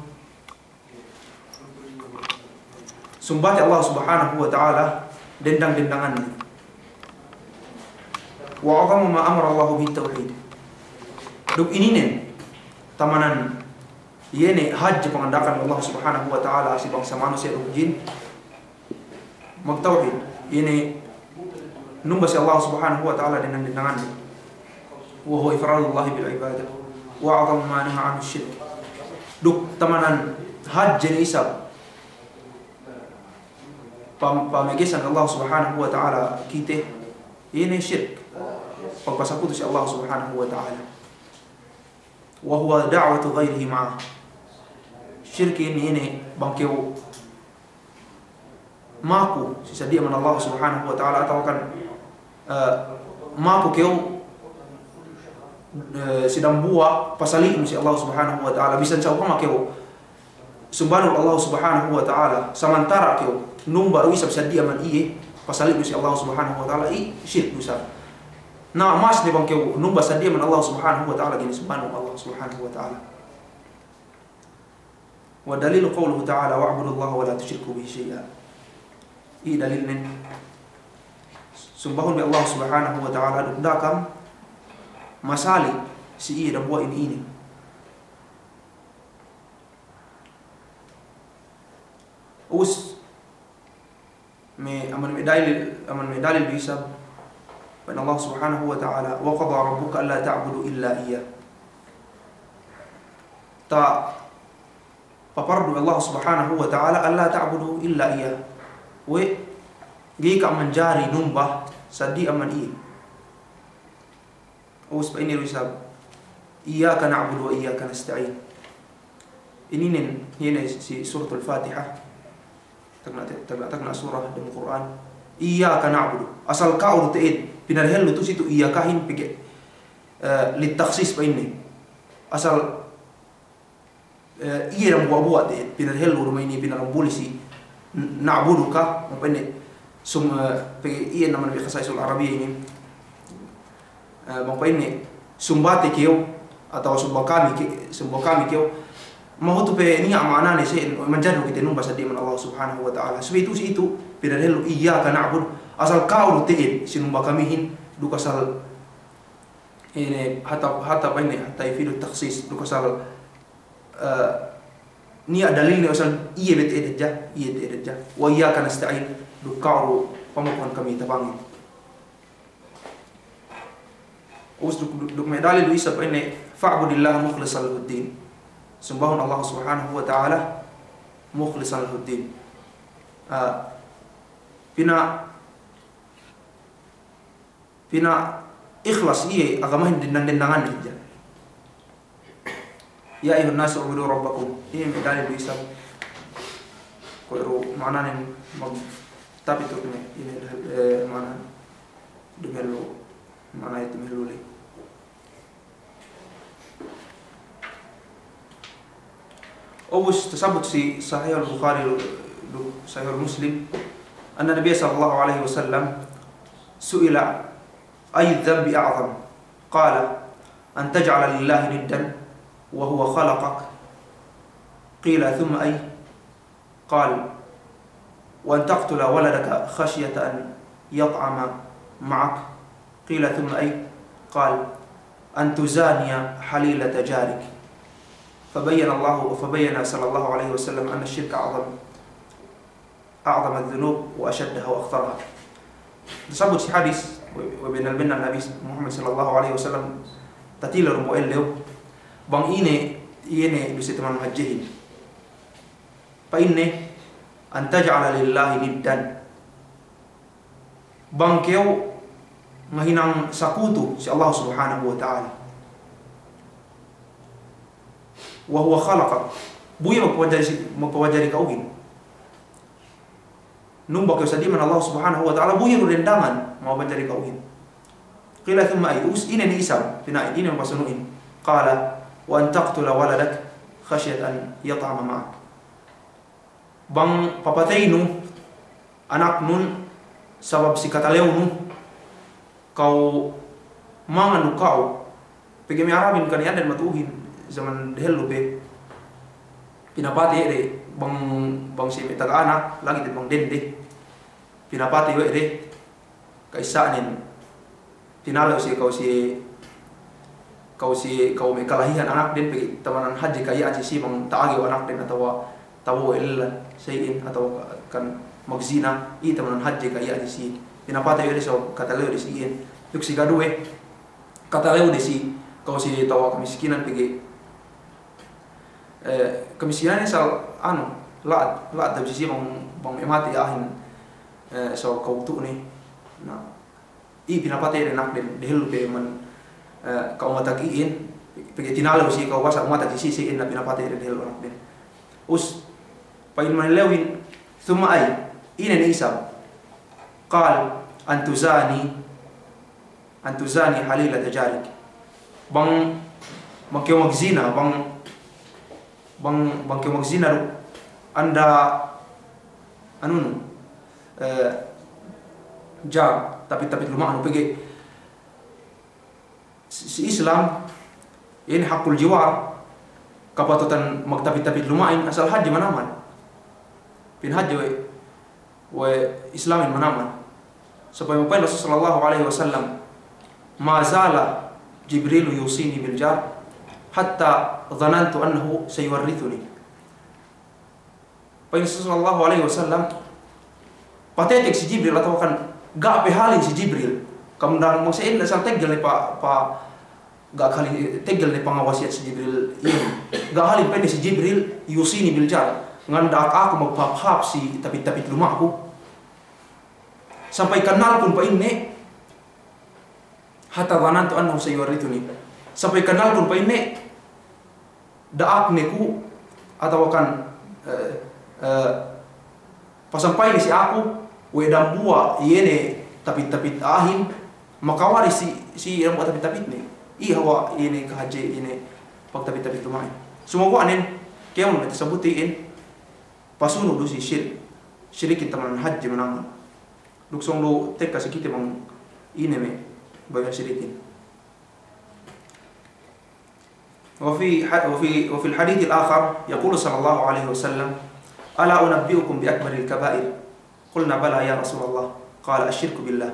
sumbate Allah Subhanahu wa Ta'ala dendang-dendanganne. Wa a'zamu ma amara Allahu bihi tawhid. Duk ininen tamanan iye ne hadje panganda'akan Allah Subhanahu wa Ta'ala si bangsa manusiya' duk jin, magtawhid, iye ne numba si Allah Subhanahu wa Ta'ala dendang-dendanganne. Wa huwa ifradullahi bil ibadah. Wa a'zamu ma naha anhu shirk. Duk tamanan hadje ne isab pam-, pamegesan Allah Subhanahu wa Ta'ala kite, iye ne shirk. Pagpasakutu si Allah Subhanahu wa Ta'ala. Wa huwa da'watu ghayrihi ma'ah. Shirk inin ine bang kew maku si saddi amban Allah Subhanahu wa Ta'ala atawa kan, eh, maku kew, eh, si dambuwa' pasali'nu si Allah Subhanahu wa Ta'ala, bisan sa'upama kew sumbanun Allah Subhanahu wa Ta'ala, samantara' kew numba du isab saddi amban iye, pasali'nu si Allah Subhanahu wa Ta'ala, i shirk du isab. Na, mas ne bang kew numba saddi amban Allah Subhanahu wa Ta'ala, ga'i ne sumbanun Allah Subhanahu wa Ta'ala. Wa dalilu qawluhu ta'ala, "Wa'budullaha wa la tushriku bihi shay'a." Iye dalilnen, sumbahun bi Allah Subhanahu wa Ta'ala, duk da'a kam masali' si iye dambuwa' ine-ine. Us me', amban me' dalil, amban me' dalil du isab, pa'in Allah Subhanahu wa Ta'ala, "Wa qada rabbuka alla ta'budu illa iyyah." Ta-, papardu Allah Subhanahu wa Ta'ala, "Alla ta'budu illa iyyah." We', ga'i ka'am manjari numba saddi amban iye. Us pa'inne du isab, "Iyyaka na'budu wa iyyaka nasta'in." Ininen, iye ne si Suratul Fatiha. Tagna', tagna', tagna' sura dem Kur'an. "Iyyaka na'budu." Asal ka'u du te'ed, pinarahellu tu' si tu' iyyakahin pegge', eh, lit takhsis pa'inne. Asal eh, iye dambuwa'-buwa' te'ed, pinarahellu du ma'ine pinarambuli si n-, na'buduka, bang pa'inne, sum-, eh, pegge' iye naman bi khasa'isul Arabiyya inin. Eh, bang pa'inne, sumbate kew, atawa sumba kami ke-, sumba kami kew, mahutu pe niya' ma'anane si, manjari du kite numba saddi amban Allah Subhanahu wa Ta'ala. Subey tu' si itu, pinarahellu iyyaka na'budu, asal ka'u du te'ed, sinumba kamihin, duk asal ine, hatta, hatta pa'inne, hatta yufidu takhsis, duk asal, eh, niya' dalilne asal iye be te'ed hadja, iye te'ed hadja. "Wa iyyaka nasta'in," duk ka'u du pamakuhan kami tapangin. Us duk, duk, duk me' dalil du isab pa'inne, "Fa'budillaha mukhlishan lahuddin." Sumbahun Allah Subhanahu wa Ta'ala mukhlishan lahuddin. Ah, pina-, pina-, ikhlas iye agamahin dendang-dendangan hadja. "Ya ayyuhan nasu u'budu rabbakum." Iye me' dalil du isab. Kuwe' du ma'ananen mag-, tapi tu' me' ine, eh, ma'ana dumehellu, ma'ana itu mehellu ley. Ubus tasabbut si Sahih al-Bukhari, Sahih Muslim, anna Nabiya sallallahu alaihi wasallam su'ila, "Ayyu dhanbi a'zam?" Qala, "An taj'ala lillahi niddan wa huwa khalaqak." قيل: ثم أي؟ قال: وأن تقتل ولدك خشية أن يطعم معك. قيل: ثم أي؟ قال: أن تزاني حليلة جارك. فبين الله، فبين صلى الله عليه وسلم أن الشرك أعظم، أعظم الذنوب وأشدها وأخطرها. Tasabbut si hadis, we', we' bennal-bennal Nabi Muhammad sallallahu alaihi wasallam, tatilewnu ellew, bang ine, ine duse taman hadjehin. Pa'inne, أن تجعل لله ندا. Bang kew ngahinang sakutu si Allah Subhanahu wa Ta'ala. وهو خلقك. Bu iye magpapanjari si-, magpapanjari ka'uhin. Numba kew sadiman Allah Subhanahu wa Ta'ala, bu iye du dendangan magpapanjari ka'uhin. قيل: ثم أي؟ Us ine ne isab, pina'in, ine ne pasunu'in. قال: وأن تقتل ولدك خشية أن يطعم معك. Bang papateynu anaknun sabab si katalewnu, ka'u mangan duk ka'u. Pegge' me' Arabin kan iyan den matu'uhin, zaman dehellu pe. Pinapatey de bang, bang si me' taga anak, lagi' de bang dende. Pinapatey we' de. Ka'issa'nen, tinalew siye ka'u siye, ka'u siye, ka'u me' kalahihan anakden pegge' tamanan hadje ka'iya'an si siye bang ta'agew anakden atawa tabo'o we' lella sa iyan atawa kan magzina, iye tamanan hadje ka'iya'an si siye. Pinapatey we' de sabab katalewde si iyan. Duk si kaduwe, katalewde si ka'u siye tawa kamiskinan pegge', eh, kamiskinan isab anu, la'at, la'at dab si siye bang, bang me' matey a'ahin, eh, so ka'u tu'u ne. Na, iye pinapatey de anakden, dehellu pe man, eh, ka'u matag iyan, pegge' tinalew si ka'u basa' matag si siye, si iyan na pinapatey de dehellu anakden. Us, pa'in manellewin, ثم أي؟ Ine ne isab? قال: أن تزاني، أن تزاني حليلة جارك. Bang, bang kew magzina, bang, bang, bang kew magzina du anda, anunu, eh, jar, tapit-tapit luma'nu pegge' si, si Islam, iye ne haqqul jiwar, kapatutan magtapit-tapit luma'in asal hadje manamal. Pinahadje we', we' Islamin manamal. Supaya me' pa'in Rasul sallallahu alaihi wasallam, ما زال جبريل يوصيني بالجار حتى ظننت أنه سيورثني. Pa'in Rasul sallallahu alaihi wasallam, patetek si Jibril atawa kan ga' pe halin si Jibril. Kamundang mangsa inin asal teggel ne pa, pa, ga' halin, teggel ne pangawasiyat si Jibril iyan. Ga' halin pa'inne si Jibril, يوصيني بالجار. Nganda'ak aku magpahāp-hāp si tapit-tapit luma'ku. Sampay kannalkun pa'inne, حتى ظننت أنه سيورثني. Sampay kannalkun pa'inne, da'akne ku, atawa kan, eh, eh, pasampayne si aku, we' dambuwa' iye ne tapit-tapit a'ahin, makawaris si, si dambuwa' tapit-tapitne. Iye hawal iye ne kahadje, iye ne pagtapit-tapit luma'in. Sumaguwa' nen, kēmon ne tasabutin, pasunu' du si sirik. Sirikin tamanan hadje manamal. Duk sōng du tekka si kite bang ine me' bayu'an sirikin. وفي ح-، وفي، وفي الحديث الآخر يقول صلى الله عليه وسلم: ألا أنبئكم بأكبر الكبائر؟ قلنا: بلى يا رسول الله. قال: الشرك بالله.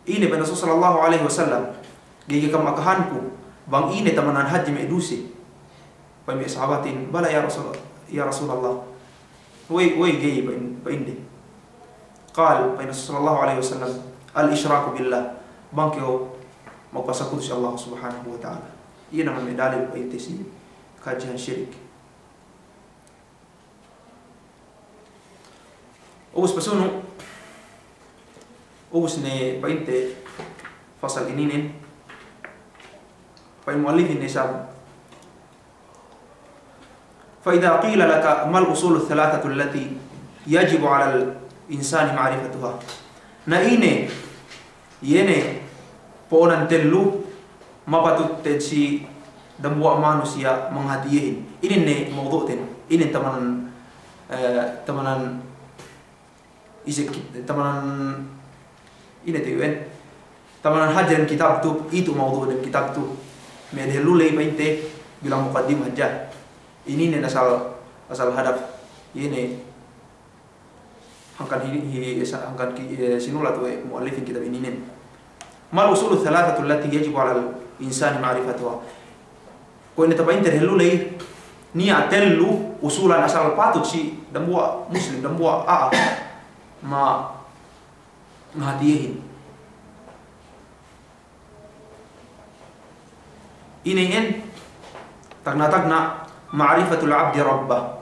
Ine, pa'in Rasul sallallahu alaihi wasallam, ga'i ke kam akahanku bang ine tamanan hadje me' duse? Pa'in me' sahabatin, بلى يا رسول، يا رسول الله. We'ey, we'ey ga'i, pa'in, pa'inde. قال, pa'in Rasul sallallahu alaihi wasallam, الإشراك بالله. Bang kew magpasakutu si Allah Subhanahu wa Ta'ala. Iye ne me' dalil pa'inte si kahadjehan sirik. Ubus pasunu', ubus ne pa'inte pasal ininen, pa'in mu'allifin ne isab, فإذا قيل لك ما الأصول الثلاثة التي يجب على الإنسان معرفتها؟ Na ine, iye ne po'onan tellu mapatut te'ed si dambuwa' manusiya' manghāti iyehin. Inin ne mawdu'ten, inin tamanan, eh, tamanan isek, tamanan ine te iwen. Tamanan hadja dem kitab tu, itu mawdu' dem kitab tu. Me' dehellu ley pa'inte bilang muqaddimah hadja. Ininen asal, asal hadap. Ine hangkan hi, hi, sa-, hangkan ki, eh, sinulat we' mu'allifin kitab ininen. Mal usulus thalathatu allati yajibu alal insani ma'rifatuha. Kuwe' ne tapa'inte dehellu ley, niya' tellu usulan asal patut si dambuwa' muslim, dambuwa' a'a ma, mahatihin. Ine iyan, tagna'-tagna' ma'rifatul abdi rabbah.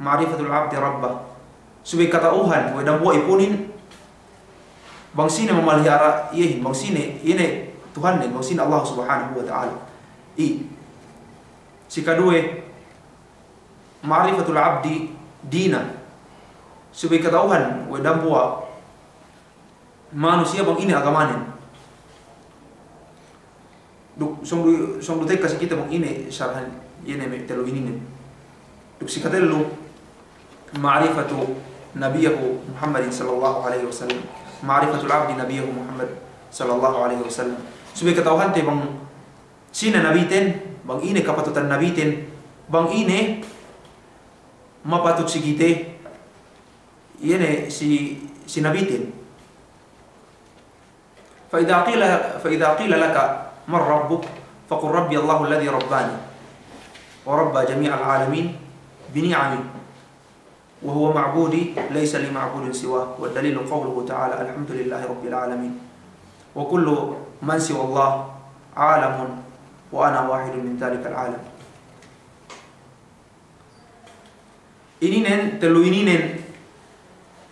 Ma'rifatul abdi rabbah. Subey kata'uhan we' dambuwa' ipunin, bang sine mamalihara' iyehin, bang sine, ine Tuhannen, bang sine Allah Subhanahu wa Ta'ala. I, si kaduwe, ma'rifatul abdi dinah. Subey kata'uhan we' dambuwa' manusiya' bang ine agamanen. Duk sōng du, sōng du tekka si kite bang ine sarhan iye ne me' tellu ininen. Duk si katellu, ma'rifatu nabiyyihi Muhammadin sallallahu alaihi wasallam. Ma'rifatul abdi nabiyyihi Muhammad sallallahu alaihi wasallam. Subey kata'uhante bang sine nabiten, bang ine kapatutan nabiten, bang ine mapatut si kite, iye ne si, si nabiten. فإذا قيل، فإذا قيل لك من ربك فقل ربي الله الذي رباني وربى جميع العالمين بنعمه وهو معبودي ليس لي معبود سواه، والدليل قوله تعالى: الحمد لله رب العالمين، وكل من سوى الله عالم وأنا واحد من ذلك العالم. Ininen, tellu ininen,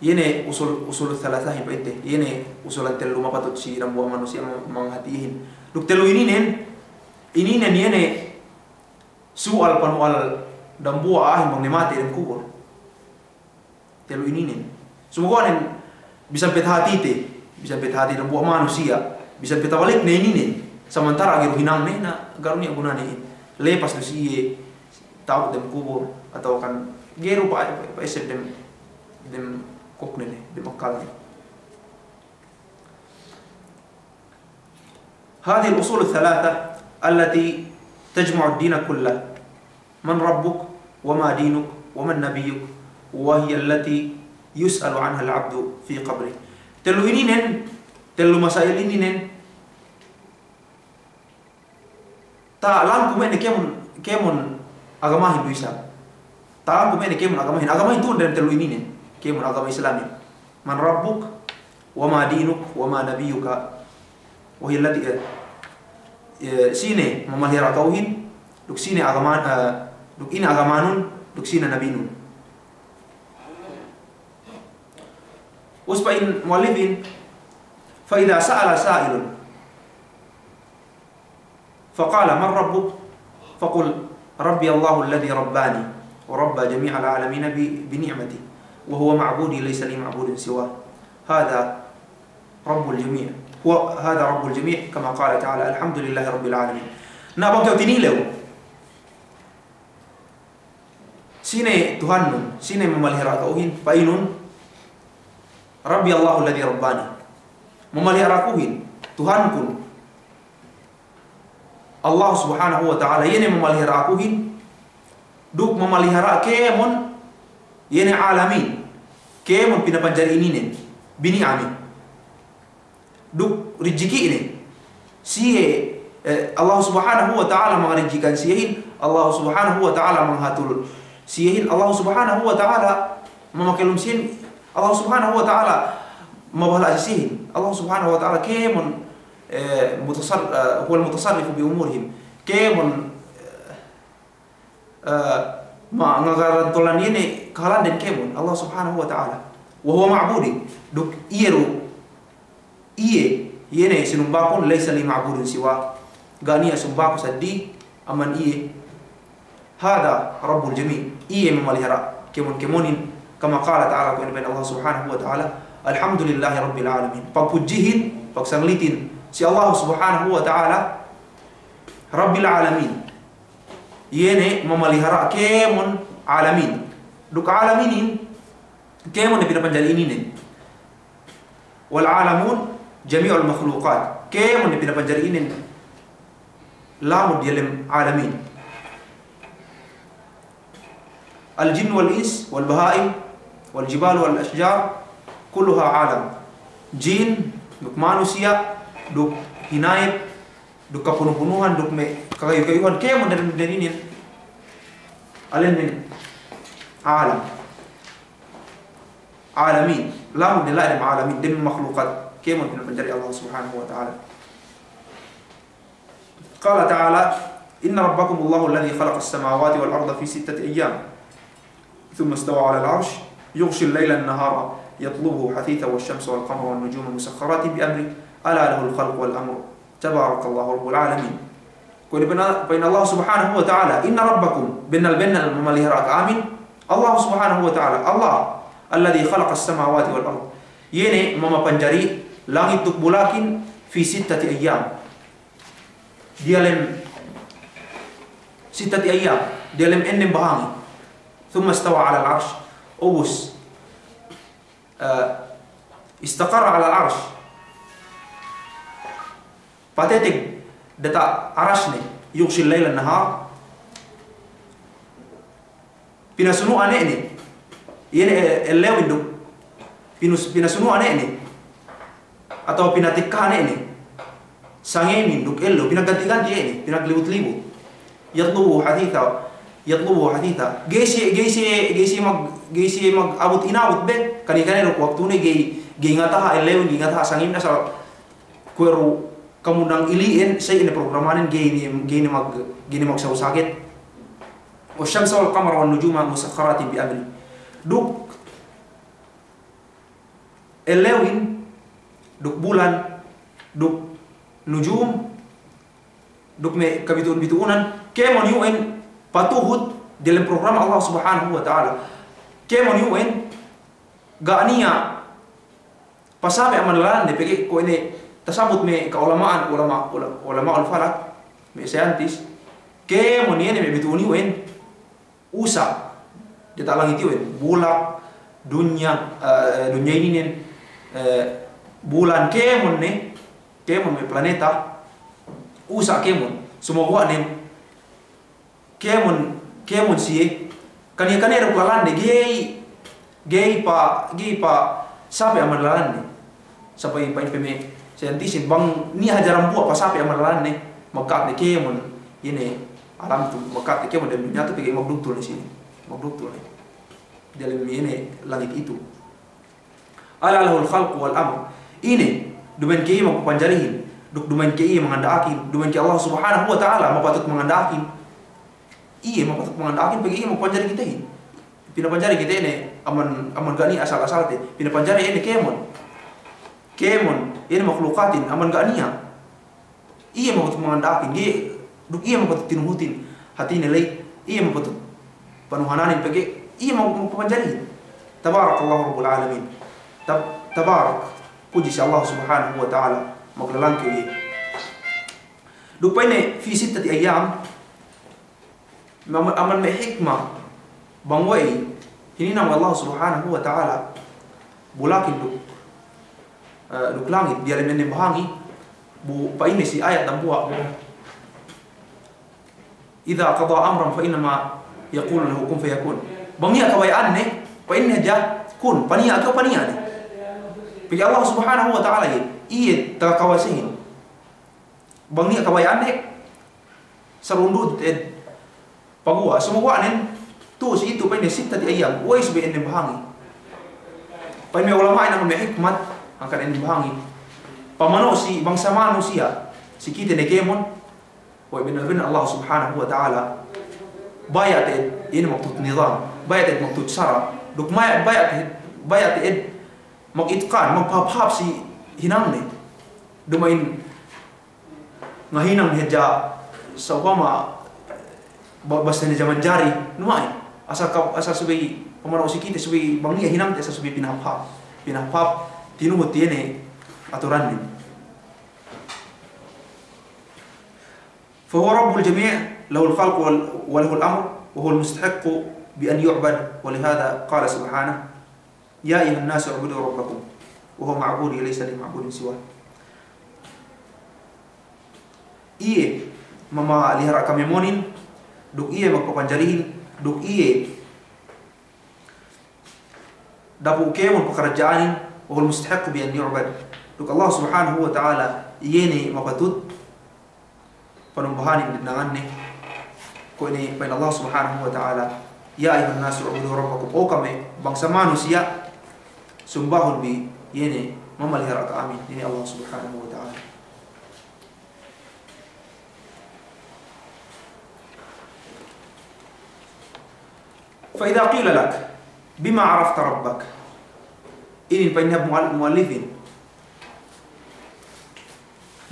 iye ne usul, usul thalathahin pa'inte, iye ne usulan tellu mapatut si dambuwa' manusiya' ma-, manghatihin. Duk tellu ininen, ininen iye ne su'al panu'al dambuwa' a'ahin bang ne matey dem kubul. Tellu ininen. Sumaguwa' nen, bisan pe tahatite, bisan pe tahati dambuwa' manusiya', bisan pe tabalik ne ininen, samantara' ga'i du hinangne, na ga'i du niya' gunane in. Lepas du si iye ta'abut dem kubul, atawa kan ga'i du pa, pa, pa'esseb dem, dem kokne ne, dem akkalne. هذه الأصول الثلاثة التي تجمع الدين كله. من ربك؟ وما دينك؟ ومن نبيك؟ وهي التي يسأل عنها العبد في قبره. Tellu ininen, tellu masail ininen, ta'alangku me' ne kēmon, kēmon agamahin du isab. Ta'alangku me' ne kēmon agamahin. Agamahin tu'u dem tellu ininen. Kēmon agama Islamin. من ربك؟ وما دينك؟ وما نبيك؟ وهي التي, eh, eh, sine mamalihara' ka'uhin, duk sine agama, eh, duk ine agamanun, duk sine nabinun. Ubus pa'in mu'allifin, فإذا سأل سائل فقال: من ربك؟ فقل: ربي الله الذي رباني وربى جميع العالمين ب-، بنعمته، وهو معبودي ليس لي معبود سواه. هذا رب الجميع. هو، هذا رب الجميع، كما قال تعالى: الحمد لله رب العالمين. Na bang kew tinilew, sine Tuhannun, sine mamalihara' ka'uhin, pa'inun, ربي الله الذي رباني. Mamalihara' kuhin, Tuhankun, Allah Subhanahu wa Ta'ala, iye ne mamalihara' akuhin, duk mamalihara' kēmon, iye ne alamin, kēmon pinapanjari ininen, bini'amin. Duk rijikine, siye, eh, Allah Subhanahu wa Ta'ala mangarijikahan siyehin, Allah Subhanahu wa Ta'ala mangahatul siyehin, Allah Subhanahu wa Ta'ala mamakellum siyehin, Allah Subhanahu wa Ta'ala mabahala' siyehin, Allah Subhanahu wa Ta'ala kēmon eh, mutasar-, eh, huwal mutasarrifu bi umurihim. Kēmon, eh, eh, ma-, ngagarantolan iye ne kahalanden kēmon, Allah Subhanahu wa Ta'ala. Wa huwa ma'budi. Duk iye du, iye, iye ne sinumbakun, laysa li ma'budun siwa. Ga' niya' sumbaku seddili amban iye. Hadha Rabbul Jami', iye mamalihara' kēmon-kēmonin, kama qala ta'ala, kuwe' ne pa'in Allah Subhanahu wa Ta'ala, Alhamdulillahi Rabbil Alamin. Pagpudjihin, pagsanglitin, si Allah Subhanahu wa Ta'ala, Rabbil Alamin. Iye ne mamalihara' kēmon alamin. Duk alaminin, kēmon ne pinapanjari ininen. Wal alamun jami'ul makhluqat. Kēmon ne pinapanjari inin lamud diyalem alamin. الجن والإنس والبهائم والجبال والأشجار كلها عالم. Jin, duk manusiya', duk hinayep, duk kapunu-punuhan, duk me' kakayu-kayuhan, kēmon dem, dem inin. Alen inin alam. Alamin. Lamun ne la'i dem alamin, dem makhlukat. Kēmon pinapanjari Allah Subhanahu wa Ta'ala. قال تعالى: إن ربكم الله الذي خلق السماوات والأرض في ستة أيام ثم استوى على العرش يغشي الليل النهار يطلبه حثيثا والشمس والقمر والنجوم مسخرات بأمره ألا له الخلق والأمر تبارك الله رب العالمين. Kuwe' pa'in, pa'in Allah Subhanahu wa Ta'ala, إن ربكم, bennal-bennal mamalihara' ka'amin, Allah Subhanahu wa Ta'ala, Allah الذي خلق السماوات والأرض, iye ne mamapanjari langit duk bulakin, في ستة أيام, diyalem ستة أيام, diyalem ennem bahangi. ثم استوى على العرش, ubus, eh, استقر على العرش. Pateteg diyata' arasne, يغشي الليل النهار. Pinasunu'an ne ne. Iye ne, eh, ellewin duk. Pinus-, pinasunu'an ne ne. Atawa pinatekkahan ne ne. Sangemin duk ellew, pinagganti-ganti ne ne, pinaglibut-libut. يطلبه حثيثا, يطلبه حثيثا. Ga'i siye, ga'i siye, ga'i siye mag-, ga'i siye mag-abut-inabut be. Kani-kani duk waktune ga'i, ga'i ngataha ellewin, ga'i ngataha sangemin asal kuwe' du kamundang ili'in, sa' ine programanen ga'i ne, ga'i ne mag-, ga'i ne magsaw saget. والشمس والقمر والنجوم مسخرات بأمره. Duk ellewin, duk bulan, duk nujum, duk me' kabitu'un-bitu'unan, kēmon iyu'en patuhut diyalem program Allah Subhanahu wa Ta'ala. Kēmon iyu'en ga' niya' pasape' amban lalanne, pegge' kuwe' ne tasabut me' ka'ulama'an, ulama', ula-, ulama'ul falak, me' scientist, kēmon iye ne me' bitu'un iyu'en usa' diyata' langit iyu'en, bulak, dunya, eh, dunya ininen, eh, bulan, kēmon ne, kēmon me' planeta, usa' kēmon, sumaguwa'nen, kēmon, kēmon siye, kaniya-kaniya duk lalanne, ga'i, ga'i pa, ga'i pasape' amban lalanne. Sampay pa'in pe me' scientist-in bang niya' hadja dambuwa' pasape' amban lalanne, magka'at ne kēmon, iye ne alam tu, magka'at ne kēmon dem dunya tu, pegge' magduktul ne sine, magduktul ne. Diyalem iye ne langit itu. ألا له الخلق والأمر. Ine, duma'in ke iye magpapanjarihin, duk duma'in ke iye manganda'akin, duma'in ke Allah Subhanahu wa Ta'ala mapatut manganda'akin. Iye mapatut manganda'akin, pegge' iye magpapanjari kitehin. Pinapanjari kite ne, amban, amban ga' niya' asal-asalte. Pinapanjari ine kēmon. Kēmon, ine makhlukatin, amban ga' niya'. Iye mapatut manganda'akin, ga'i, duk iye mapatut tinuhutin hatine ley, iye mapatut panuhananin pegge', iye ma-, magpapanjarihin. Tabarakallahu Rabbul Alamin. Tab-, tabarak, puji si Allah Subhanahu wa Ta'ala, maglalangkew iye. Duk pa'inne, في ستة أيام, Amban, amban me' hikma, bang we'ey hininang we' Allah Subhanahu wa Ta'ala bulakin duk, eh, duk langit, diyalem ennem bahangi, bu pa'inne si ayat dambuwa', إذا قضى أمرا فإنما يقول له كن فيكون. Bang niya' kabaya'anne, pa'inne hadja kun, paniya' kew, paniya' ne. Pegge' Allah Subhanahu wa Ta'ala iye, iye taga kawasehin. Bang niya' kabaya'anne, sarundut ed paguwa', sumaguwa'nen, tu'u si itu pa'inne ستة أيام, we'ey subey ennem bahangi. Pa'in me' ulama'in amban me' hikmat, hangkan ennem bahangi. Pamano' si bangsa manusiya', si kite ne kēmon, we' bennal-bennal Allah Subhanahu wa Ta'ala, baya' te'ed, ine, magtut nizam, baya' te'ed magtut sara', duk maya-, baya' te'ed, baya' te'ed mag-itqan, magpahāp-hāp si hinangne. Duma'in ngahinang hadja sa'upama ba-, basta ne jaman jari, duma'in. Asal ka-, asal subey pamano' si kite, subey bang niya' hinangte, asal subey pinahāp-hāp. Pinahāp-hāp, tinuhut iye ne aturannen. فهو رب الجميع، له الخلق وال-، وله الأمر، وهو المستحق بأن يعبد، ولهذا قال سبحانه: يا أيها الناس اعبدوا ربكم وهو معبودي ليس لي معبود سواه. Iye mamalihara' kamemonin, duk iye magpapanjarihin, duk iye dapu' kēmon pakaradja'anin, wa huwal mustahiqqu bi an yu'bad. Duk Allah Subhanahu wa Ta'ala, iye ne mapatut panumbahanin dennanganne. Kuwe' inin pa'in Allah Subhanahu wa Ta'ala, "Ya ayyuhan nasu u'budu rabbakum." O ka'am me' bangsa manusiya', sumbahun bi iye ne mamalihara' ka'amin, iye ne Allah Subhanahu wa Ta'ala. Fa idha qila lak, bima arafta rabbak? Inin pa'in hap mu'al-, mu'allifin.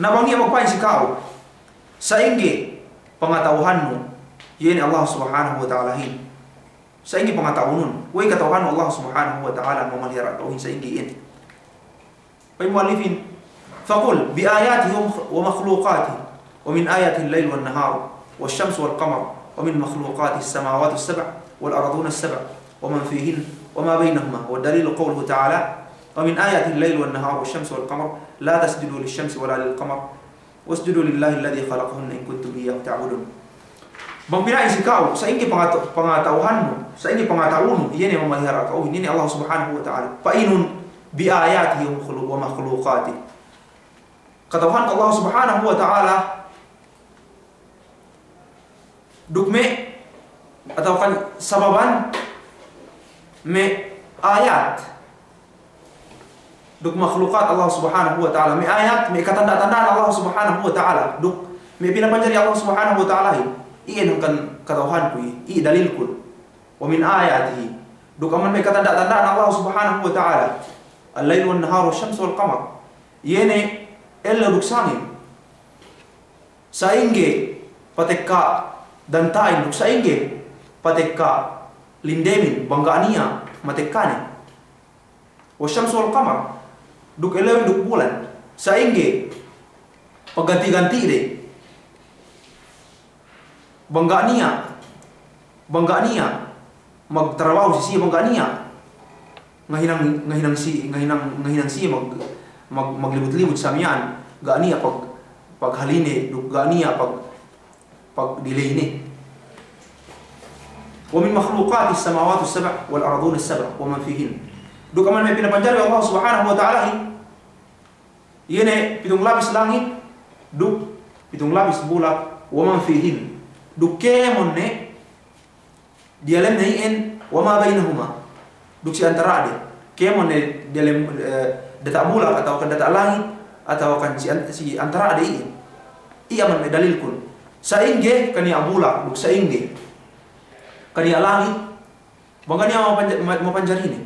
Na bang iye magpa'in si ka'u, sa'ingge pangata'uhannu iye ne Allah Subhanahu wa Ta'alahin? Sa'ingge pangata'uhnun? We'ey kata'uhannu Allah Subhanahu wa Ta'ala mamalihara' ka'uhin, sa'ingge iyan? Pa'in mu'allifin, faqul bi ayatihi wa makh-, wa makhluqatihi, wa min ayatihi al-laylu wan-naharu wash-shamsu wal-qamaru, wa min makhluqatihi as-samawatu as-sab'u wal-arduna as-sab'u wa man fihinna wa ma baynahuma, wad-dalilu qawluhu ta'ala, wa min ayatihi al-laylu wan-naharu wash-shamsu wal-qamaru, la tasjudu lish-shamsi wa la lil-qamar, wasjudu lillahi alladhi khalaqahunna in kuntum iyyahu ta'budun. Bang pina'in si ka'u, sa'ingge pangata-, pangata'uhannu, sa'ingge pangata'uhun, iye ne mamalihara' ka'uhin, iye ne Allah Subhanahu wa Ta'ala. Pa'inun, bi ayatihi wa makhlu-, wa makhluqatihi. Kata'uhanku Allah Subhanahu wa Ta'ala, duk me', atawa kan sababan me' ayat duk makhluqat Allah Subhanahu wa Ta'ala. Me' ayat, me' katanda'-tanda'an Allah Subhanahu wa Ta'ala. Duk me' pinapanjari Allah Subhanahu wa Ta'alahin. Iyan hangkan kata'uhanku iye, iye dalilkun. Wa min ayatihi. Duk amban me' katanda'-tanda'an Allah Subhanahu wa Ta'ala, al-laylu wan-naharu wash-shamsu wal-qamar. Iye ne ellew duk sangem. Sa'ingge patekka danta'in duk sa'ingge patekka lindemin, bang ga' niya' matekkane. Wash-shamsu wal-qamar, duk ellewin duk bulan, sa'ingge pagganti'-ganti'de. Bang ga' niya', bang ga' niya' magtarabahu si siye, bang ga' niya' ngahinang, ngahinang si, ngahinang, ngahinang siye mag-, mag-, maglibut-libut sa miya'an, ga' niya' pag-, paghaline, duk ga' niya' pag-, pagdileine. Wa min makhluqatihi as-samawatu as-sab'u wal-arduna as-sab'u wa man fihinna. Duk amban me' pinapanjari Allah Subhanahu wa Ta'alahin, iye ne pitung lapis langit, duk pitung lapis bulak, wa man fihinna. Duk kēmon ne diyalemne iyan, wa ma baynahuma, duk si antara'de. Kēmon ne diyalem, eh, diyata' bulak, atawa kan diyata' langit, atawa kan si an-, si antara'de iyan. Iye amban me' dalilkun. Sa'ingge kaniya' bulak, duk sa'ingge kaniya' langit, bang ga' niya' mapanja-, ma-, mapanjarine.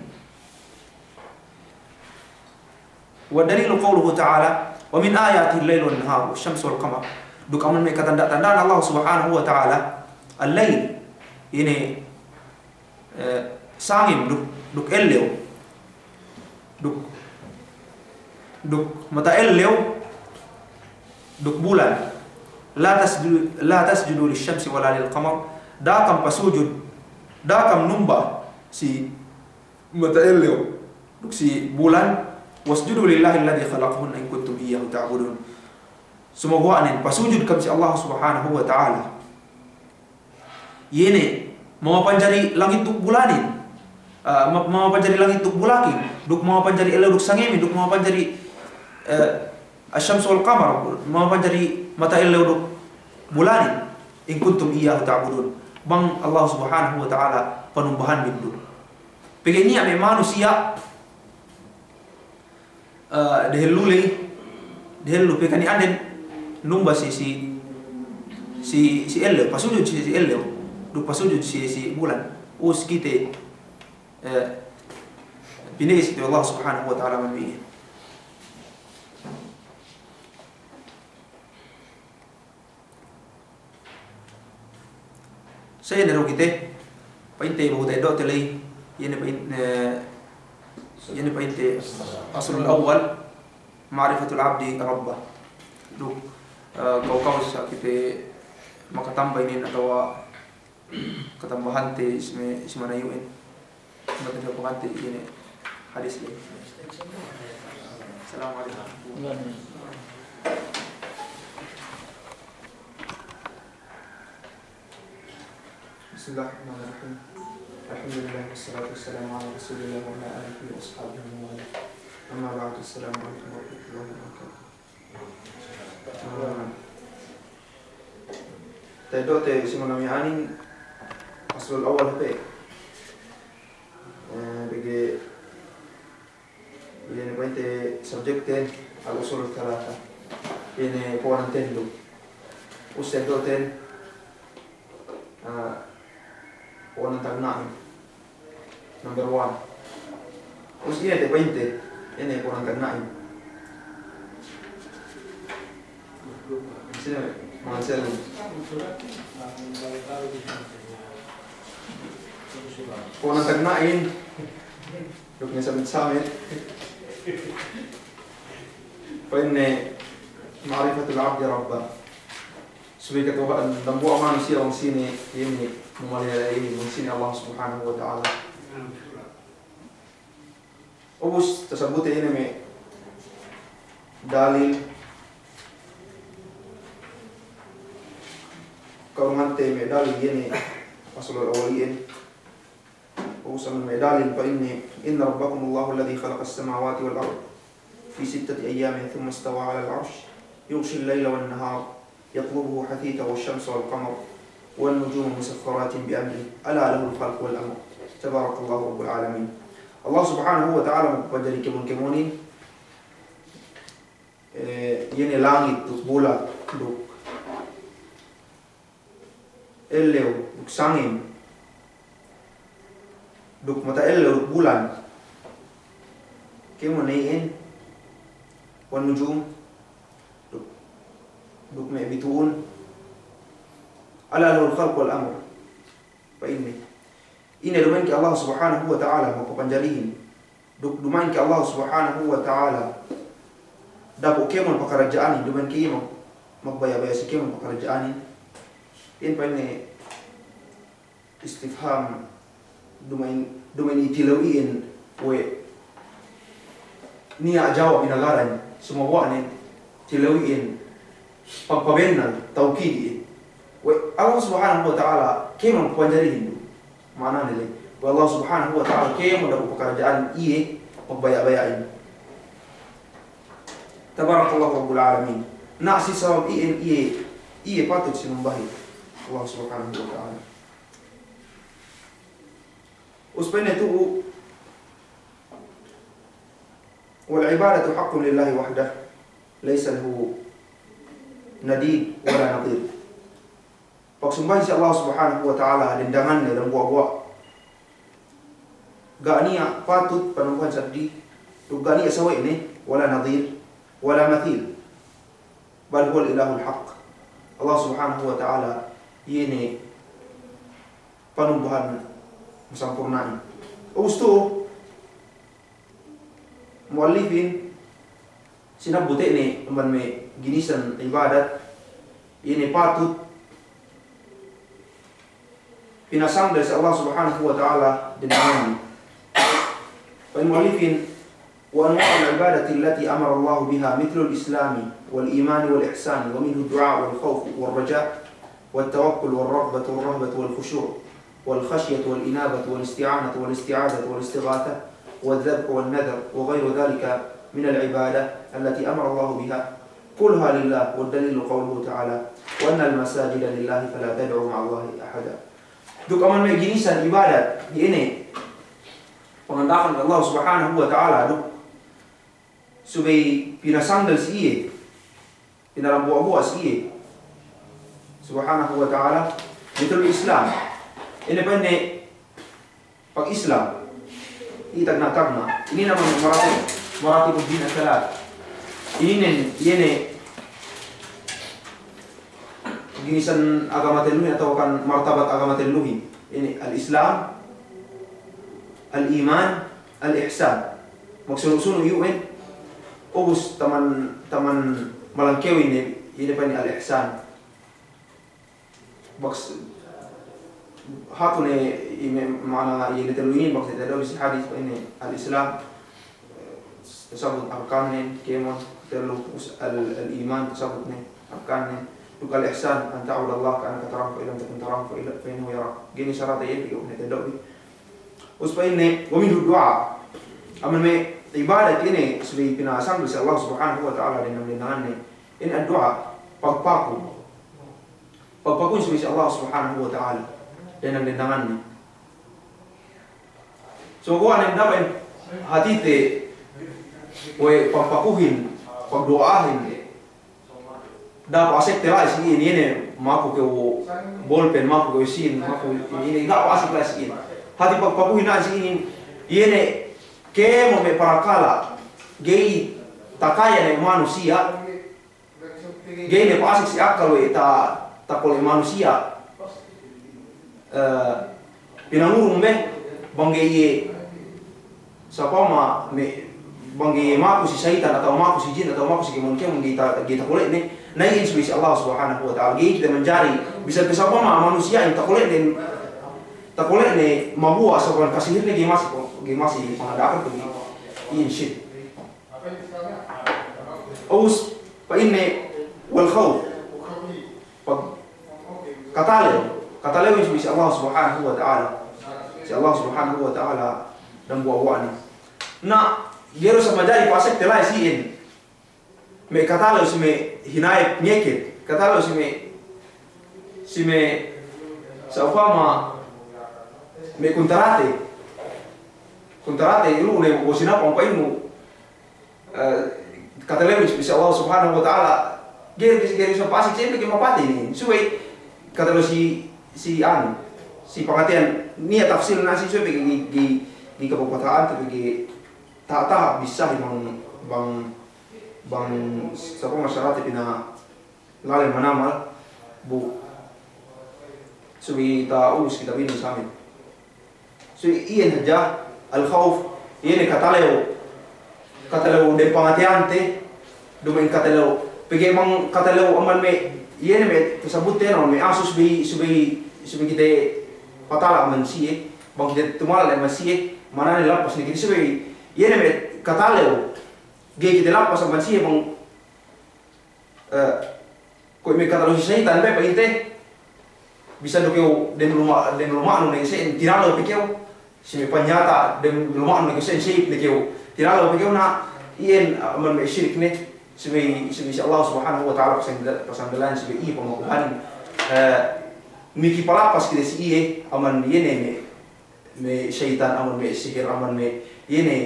Wad-dalilu qawluhu ta'ala, wa min ayatihi al-laylu wan-naharu wash-shamsu wal-qamar. Duk amban me' katanda'-tanda'an Allah Subhanahu wa Ta'ala, al-layl, ine, eh, sangem duk, duk ellew. Duk, duk mata ellew, duk bulan. La tasju-, la tasjudu lish-shamsi wa la lil-qamar. Da'a kam pasujud, da'a kam numba si mata ellew duk si bulan, wasjudu lillahi alladhi khalaqahunna in kuntum iyyahu ta'budun. Sumaguwa'nen pasujud kam si Allah Subhanahu wa Ta'ala. Iye ne mamapanjari langit duk bulanin, ah, ma-, mamapanjari langit duk bulakin, duk mamapanjari ellew duk sangemin, duk mamapanjari, eh, asy-syamsu wal-qamar, mamapanjari mata ellew duk bulanin, in kuntum iyyahu ta'budun. Bang Allah Subhanahu wa Ta'ala panumbahanbin du. Pegge' niya' me' manusiya', eh, dehellu ley, dehellu pe kaniya' ande numba si, si, si, si ellew, pasujud si, si ellew, duk pasujud si, si bulan. Us kite, eh, pine'is kite Allah Subhanahu wa Ta'ala manusiya'. Sa iye ne du kite, pa'inte, behu ta'eddo'te ley, iye ne pa'in-, eh, iye ne pa'inte, aslul awwal, ma'rifatul abdi rabbah. Duk, eh, kaw-kaw sa kite makatamba inin atawa katambahante isme, isme na yu'in. Mata niya' pagante ine hadis ley. Assalamu alaikum. بسم الله الرحمن الرحيم. الحمد لله والصلاة والسلام على رسول الله وعلى آله وأصحابه ومن والاه. أما بعد، السلام عليكم ورحمة الله وبركاته. Ah, ta'eddo'te simana miya'anin, aslul awwal pe. Eh, pegge' iye ne pa'inte subject ten al-usul thalatha. Iye ne po'onan tellu. Us ta'eddo'ten, ah, po'onan tagna'in. Number one. Us iye ne pa'inte, iye ne po'onan tagna'in. Sine, Mansel. Po'onan tagna'in. Duk ne samit-samit. Pa'inne, ma'rifatul abdi rabbah. Subey kata'uhan dambuwa' manusiya' bang sine, iye ne mamalehaley, bang sine Allah Subhanahu wa Ta'ala. Ubus, tasabute iye ne me' dalil, ka'urungante me' dalil iye ne aslul awwal iyan. Ubus amban me' dalil pa'inne, إن ربكم الله الذي خلق السماوات والأرض في ستة أيام ثم استوى على العرش يغشي الليل النهار يطلبه حثيثا والشمس والقمر والنجوم مسخرات بأمره ألا له الخلق والأمر تبارك الله رب العالمين. Allah Subhanahu wa Ta'ala magpapanjari kēmon-kēmonin, eh, iye ne langit duk bula' duk ellew duk sangem duk mata ellew duk bulan, kēmon ne iyan, wan nujum, duk, duk me' bitu'un, ألا له الخلق والأمر. Pa'inne, ine duma'in ke Allah Subhanahu wa Ta'ala magpapanjarihin. Duk duma'in ke Allah Subhanahu wa Ta'ala dapu' kēmon pakaradja'anin, duma'in ke iye mag-, magbaya'-baya' si kēmon pakaradja'anin. Iyan pa'inne istifham, duma'in, duma'in itilew iyan we' niya' jawab inagaran, sumagawa' ne tilew iyan pagpabennal, tawkid iyan. We' Allah Subhanahu wa Ta'ala kēmon magpapanjarihin du. Ma'anane le, we' Allah Subhanahu wa Ta'ala kēmon dapu' pakaradja'an iye magbaya'-baya'in. Tabarakallahu Rabbul Alamin. Na si sabab iyan iye, iye patut sinumbahin Allah Subhanahu wa Ta'ala. Us pa'inne tu'u, والعبادة حق لله وحده ليس له نديد ولا نظير. Pagsumbahin si Allah Subhanahu wa Ta'ala, dendanganne dambuwa'-buwa'. Ga' niya' patut panumbahan seddili, duk ga' niya' sawe'ne, ولا نظير ولا مثيل. بل هو الإله الحق. Allah Subhanahu wa Ta'ala, iye ne panumbahan masampurna'in. Ubus tu'u, mu'allifin, sinabbut ne amban me' ginisan ibadat, iye ne patut pinasangdal si Allah Subhanahu wa Ta'ala dendanganne. Pa'in mu'allifin, وأنواع العبادة التي أمر الله بها مثل الإسلام والإيمان والإحسان، ومنه الدعاء والخوف والرجاء والتوكل والرغبة والرهبة والخشوع والخشية والإنابة والاستعانة والاستعاذة والاستغاثة والذبح والنذر وغير ذلك من العبادة التي أمر الله بها، كلها لله، والدليل قوله تعالى: وأن المساجد لله فلا تدعوا مع الله أحدا. Duk amban me' ginisan ibadat, iye ne panganda'akan Allah Subhanahu wa Ta'ala, duk subey pinasangdal si iye, pinarambuwa'-buwa' si iye Subhanahu wa Ta'ala, mithlul Islam. Ine pa'inne pag-Islam? Iye tagna'-tagna'. Inin amban maratib, maratibuddin ats-tsalatsa. Inin, iye ne ginisan agama telluhin atawa kan martabat agama telluhin. Inin al-Islam, al-iman, al-ihsan. Magsunu'-sunu' iyu'in, ubus taman, taman malangkewin ne, ine pa'in al-ihsan. Bakas hatu ne, ine ma'ana ine tellu inin, bakas ne tellu si hadis, ine al-Islam, tasabut arkannen, kēmon tellu, us-, al-, al-iman, tasabut ne arkannen, الإحسان أن تعبد الله كأنك تراه فإن لم تكن تراه فإن-، فإنه يراك. Ga'i ne sarate iye, pegge' ne teddo'bi. Ubus pa'inne, ومنه الدعاء. Amban me' ibadat inin subey pinasangdel si Allah Subhanahu wa Ta'ala dendang-dendanganne, inin addu'a, pagpaku. Pagpakuhin subey si Allah Subhanahu wa Ta'ala dendang-dendanganne. So, kuwe' ne da'a me' hatite we' pagpakuhin, pagduwa'ahin. Da'a pa'asekte la'i si inin, iye ne maku kew bolpen, maku kew sin, maku inin, da'a pa'asekte la'i si inin. Hati pagpakuhin la'i si inin, iye ne kēmon me' parakala' ga'i takaya ne manusiya', ga'i ne pa'asek si akkal we' ta-, takole' manusiya'. Eh, pinangurung be, bang ga'i iye, sa'upama me', bang ga'i iye maku si seyitan atawa maku si jin atawa maku si kēmon-kēmon ga'i ta-, ga'i takole'ne, na iyan subey si Allah Subhanahu wa Ta'ala. Ga'i kite manjari, bisan pe sa'upama manusiya'in takole'ne, takole'ne mabuwa' sa'upama kasihirne ga'i masi, ga'i masi panganda'akan tu iyan sirik. Ubus, pa'inne, والخوف. Pag-, katalew, katalewin subey si Allah Subhanahu wa Ta'ala. Si Allah Subhanahu wa Ta'ala dambuwa'-buwa'ne. Na, ga'i du sa majari pa'asekte la'i si iyan. Me' katalew si me' hinayep ngeket, katalew si me', si me' sa'upama me' kuntarate. Kuntarate, ilu ne, o sinapang pa'innu, eh, katalewin subey si Allah Subhanahu wa Ta'ala, ga'i, ga'i, ga'i sa pa'asek, siyempre ga'i mapatey inin. Subey katalew si, si anu, si pangateyan niya' tafsil na si subey ga'i, ga'i, ga'i kapagpata'an, tapi ga'i taha'-taha' bissāhin bang, bang, bang sa'upama sarate pina lalem manamal, bu, subey ta'ubus kitab inin samin. So, iyan hadja, al-khawf, iyan katalew, katalew dem pangateyante, duma'in katalew, pegge' bang katalew amban me', iyan me' tasabutte, na me' asu subey, subey, subey kite patala amban siye, bang kite tumala amban siye, manane lappas ne kite subey, iyan me' katalew, ga'i kite lappas amban siye bang Eh, kuwe' me' katalew si seyitan be pa'inte, bisan du kew dem luma', dem luma'nu ne seyitan, tinalew pe kew, si me' panyata, dem luma'nu ne seyitan, seyitan ne kew, tinalew pe kew, na iyan, ah, amban me' sirik ne, subey, subey si Allah Subhanahu wa Ta'ala pasang-, pasangdelan subey iye pamakuhan, eh, miki palappas kite si iye, amban iye ne me', me' seyitan, amban me' sihir, amban me' iye ne,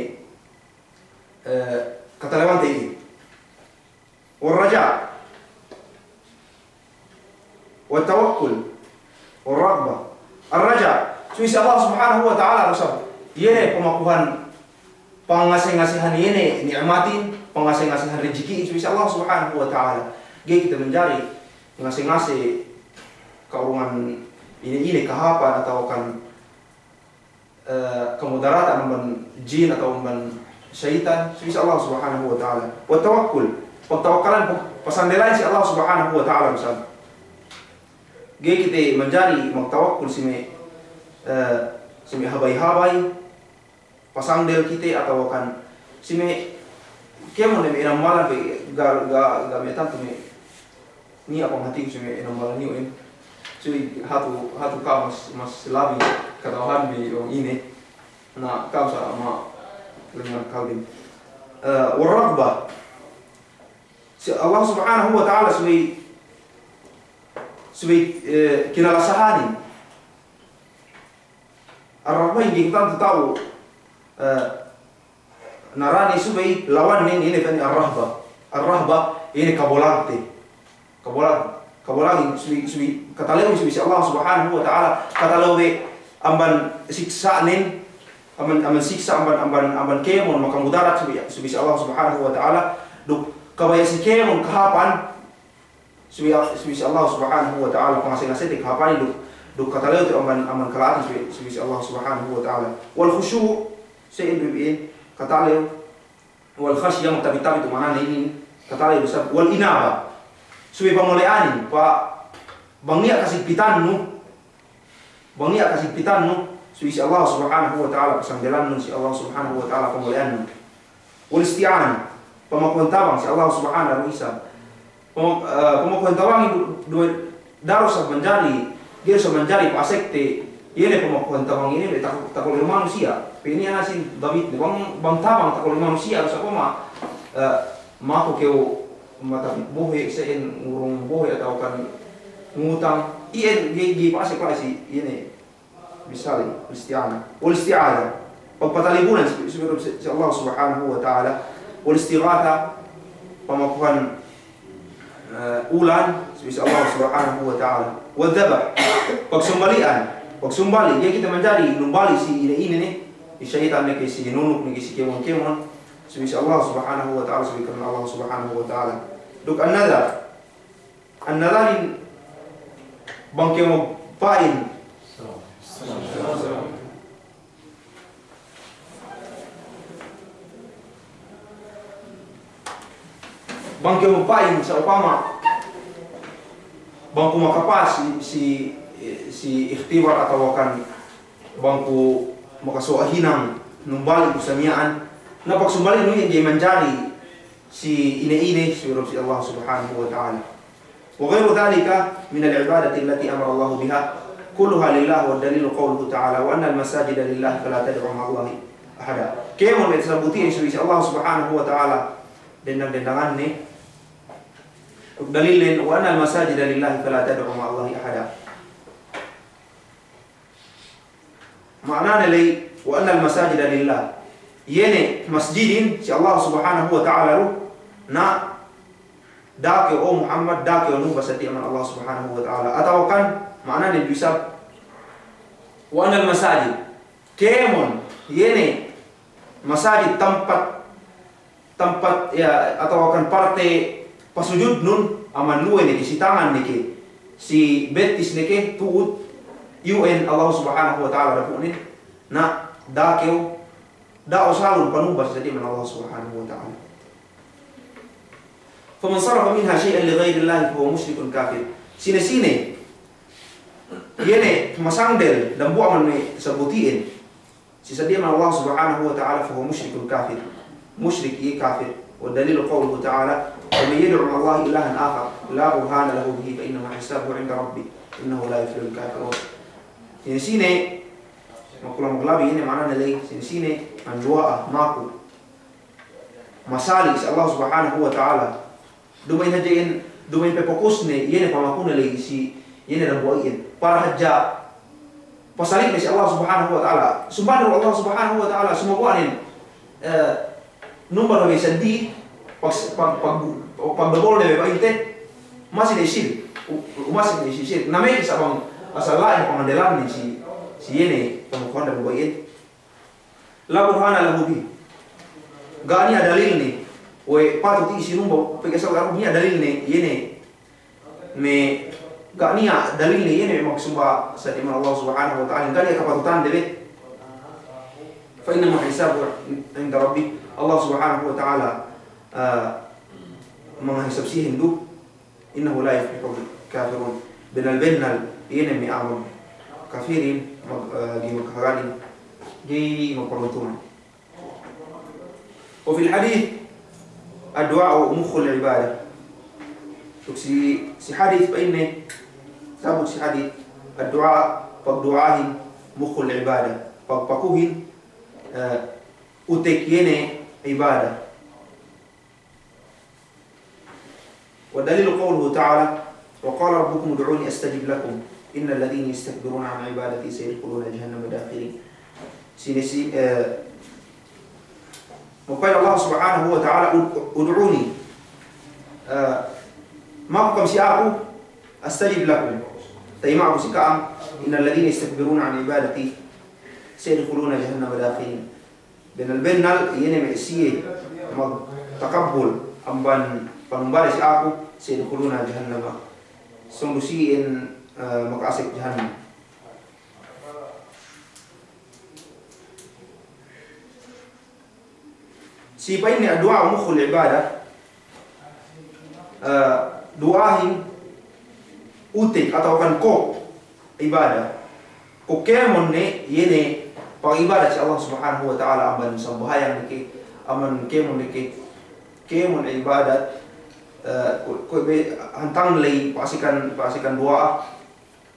eh, katalewante iye. والرجاء والتوكل والرغبة. Ar-raja, subey si Allah Subhanahu wa Ta'ala du isab. Iye ne pamakuhan, pangase-ngasehan iye ne ni'matin, pangase-ngasehan rejeki'in, subey si Allah Subhanahu wa Ta'ala. Ga'i kite manjari ngase-ngase ka'urungan ine-ine kahāpan atawa kan eh, kamudaratan amban jin atawa amban seyitan, subey si Allah Subhanahu wa Ta'ala. Wa tawakkul, pagtawakkalan, pag-, pasandelahin si Allah Subhanahu wa Ta'ala du isab. Ga'i kite manjari magtawakkul si me', eh, si me' habay-habay, pasandel kite atawa kan si me' kēmon ne me' inambalan pe ga', ga', ga' me' tantu me' niya' panghatinku si me' inambalan iyu' in. Subey hatu, hatu ka'am mas, mas labi kata'uhanbi bang ine. Na ka'am sa ma' lengan kalbin. Eh, war-raghbah. Si Allah Subhanahu wa Ta'ala subey, subey, eh, kinalasahanin. Ar-raghbah inin ga'i tantu ta'u, eh, narani subey lawanne inin, ine pa'in ar-rahbah. Ar-rahbah inin kabolangte. Kabolang, kabolang subey, subey, katalewin subey si Allah Subhanahu wa Ta'ala, katalew we' amban siksa'nen, amban, amban siksa', amban, amban, amban kēmon makamudarat subey, subey si Allah Subhanahu wa Ta'ala, duk kabaya' si kēmon kahāpan, subey, subey si Allah Subhanahu wa Ta'ala, pangase-ngasete kahāpanin duk, duk katalewte amban, amban kala'atin subey, subey si Allah Subhanahu wa Ta'ala. Wal khushu', sa'in bi bi'in, katalew, wal khashyah, magtabi'-tabi' tu ma'anane inin, katalew du isab, wal inabah, subey pamole'anin, pa-, bang niya' kasigpitannu, bang niya' kasigpitannu, subey si Allah Subhanahu wa Ta'ala pasandelannun, si Allah Subhanahu wa Ta'ala pamole'annun. Wal isti'anah, pamakuhan tabang si Allah Subhanahu wa Ta'ala. Pama-, eh, pamakuhan tabangin du-, du-, daru sa manjari, ga'i sa manjari pa'asekte, iye ne pamakuhan tabangin inin, tak-, takole manusiya'. Pe inin anasin dabitne, bang, bang tabang takole manusiya', sa pama, eh, maku kew matapit bohe', se'en ngurung bohe' atawa kan ngutang, iyan ga'i, ga'i pa'asek la'i si, iye ne. Misali, isti'ana. Wal isti'aza. Pagpatalibunan si, si, si Allah Subhanahu wa Ta'ala. Wal istighatha. Pamakuhan, eh, ulan si, si Allah Subhanahu wa Ta'ala. Wal dhabh. Pagsumbali'an. Pagsumbali'. Ga'i kite manjari numbali' si ine-ine ne. Si seyitan ne ke, si nunuk ne ke, si kēmon-kēmon. Si, si Allah Subhanahu wa Ta'ala, si karna Allah Subhanahu wa Ta'ala. Duk an-nadhar. An-nadharin bang kew magpa'in. Bang kew magpa'in sa'upama bang ku makapas si, si, si ikhtibar atawa kan bang ku makasuwa' hinang numbali' ku sa miya'an, na pagsumbali'nu iyan ga'i manjari si ine-ine, si Allah Subhanahu wa Ta'ala. وغير ذلك من العبادة التي أمر الله بها كلها لله، والدليل قوله تعالى: وأن المساجد لله فلا تدعوا مع الله أحدا. Kēmon me' tasabut iyan subey si Allah Subhanahu wa Ta'ala dendang-dendanganne. Dalilnen, وأن المساجد لله فلا تدعوا مع الله أحدا. Ma'anane ley, وأن المساجد لله. Iye ne masjidin si Allah Subhanahu wa Ta'ala du, na da'a kew, o Muhammad, da'a kew numbas seddili amban Allah Subhanahu wa Ta'ala. Atawa kan, ma'anane du isab, وأن المساجد. Kēmon, iye ne masajid tampat tampat, ya, atawa kan parte pasujudnun, amban luwe ne ke, si tangan ne ke, si bettis ne ke, tu'ut, iyu'en Allah Subhanahu wa Ta'ala dapu'nen, na da'a kew, da'a usalun panumbas seddili amban Allah Subhanahu wa Ta'ala. فمن صرف منها شيئا لغير الله فهو مشرك كافر. Sine-sine, iye ne, masangdel, dambuwa' amban me' tasabut iyan si seddili amban Allah Subhanahu wa Ta'ala, فهو مشرك كافر. Mushrik iye kafir. والدليل قوله تعالى: ومن يدع مع الله إلها آخر لا برهان له به فإنما حسابه عند ربه إنه لا يفلح الكافرون. Sine-sine, makulang maglabi inin ma'anane ley, sine-sine manduwa'a, maku, masali' si Allah Subhanahu wa Ta'ala. Duma'in hadja iyan, duma'in pe pokusne, iye ne pamakune ley si, iye ne dambuwa' iyan. Para hadja pasali'ne si Allah Subhanahu wa Ta'ala. Sumbanne Allah Subhanahu wa Ta'ala, sumaguwa'nen, eh, numba ne me' seddili, pag, pag, pag, pagdobol ne me' pa'inte, masi ne sirik. U, u, masi ne sirik. Na me' isab bang asal la'i pangandelanne si, si iye ne, pamakuhan dambuwa' iyan. لا برهان له به. Ga' niya' dalilne, we' patut iye sinumba, pegge' asal ga' niya' dalilne, iye ne. Me' ga' niya' dalilne, iye ne magsumba seddili amban Allah Subhanahu wa Ta'ala, ga' niya' kapatutande be. فإنما حسابه عند ربه. Allah Subhanahu wa Ta'ala, eh, mangahisab siyehin du. إنه لا يفلح الكافرون. Bennal-bennal, iye ne me' a'a magkafirin, mag, eh, ga'i magkahagadin, ga'i magparuntungan. وفي الحديث: الدعاء مخ العبادة. Duk si, si hadis pa'inne, sabut si hadis, الدعاء, pagduwa'ahin, مخ العبادة. Pag, pakuhin, eh, utek iye ne ibadat. والدليل قوله تعالى: وقال ربكم ادعوني أستجب لكم إن الذين يستكبرون عن عبادتي سيدخلون جهنم داخرين. Sine si, eh, magpa'in Allah Subhanahu wa Ta'ala, "Ud-, ud'uni." Eh, maku kam si aku, "astajib lakum." Taima'ku si ka'am, "Innal ladhina yastakbiruna an ibadati sayadkhuluna jahannama dakhirin." Bennal-bennal, iye ne me' siye magtakabbul amban panumbali si aku, sayadkhuluna jahannama. Sōng du siye, eh, maka'asek jahannam. Si pa'inne addu'a mukhul ibadah, eh, du'ahin utek atawa kan kōk ibadah. Ko' kēmon ne, iye ne pag'ibadat si Allah Subhanahu wa Ta'ala, amban sambahayang ne ke, amban kēmon ne ke, kēmon ibadat, Eh, ku-, kuwe' be hantang ley pa'asikan, pa'asikan duwa'a.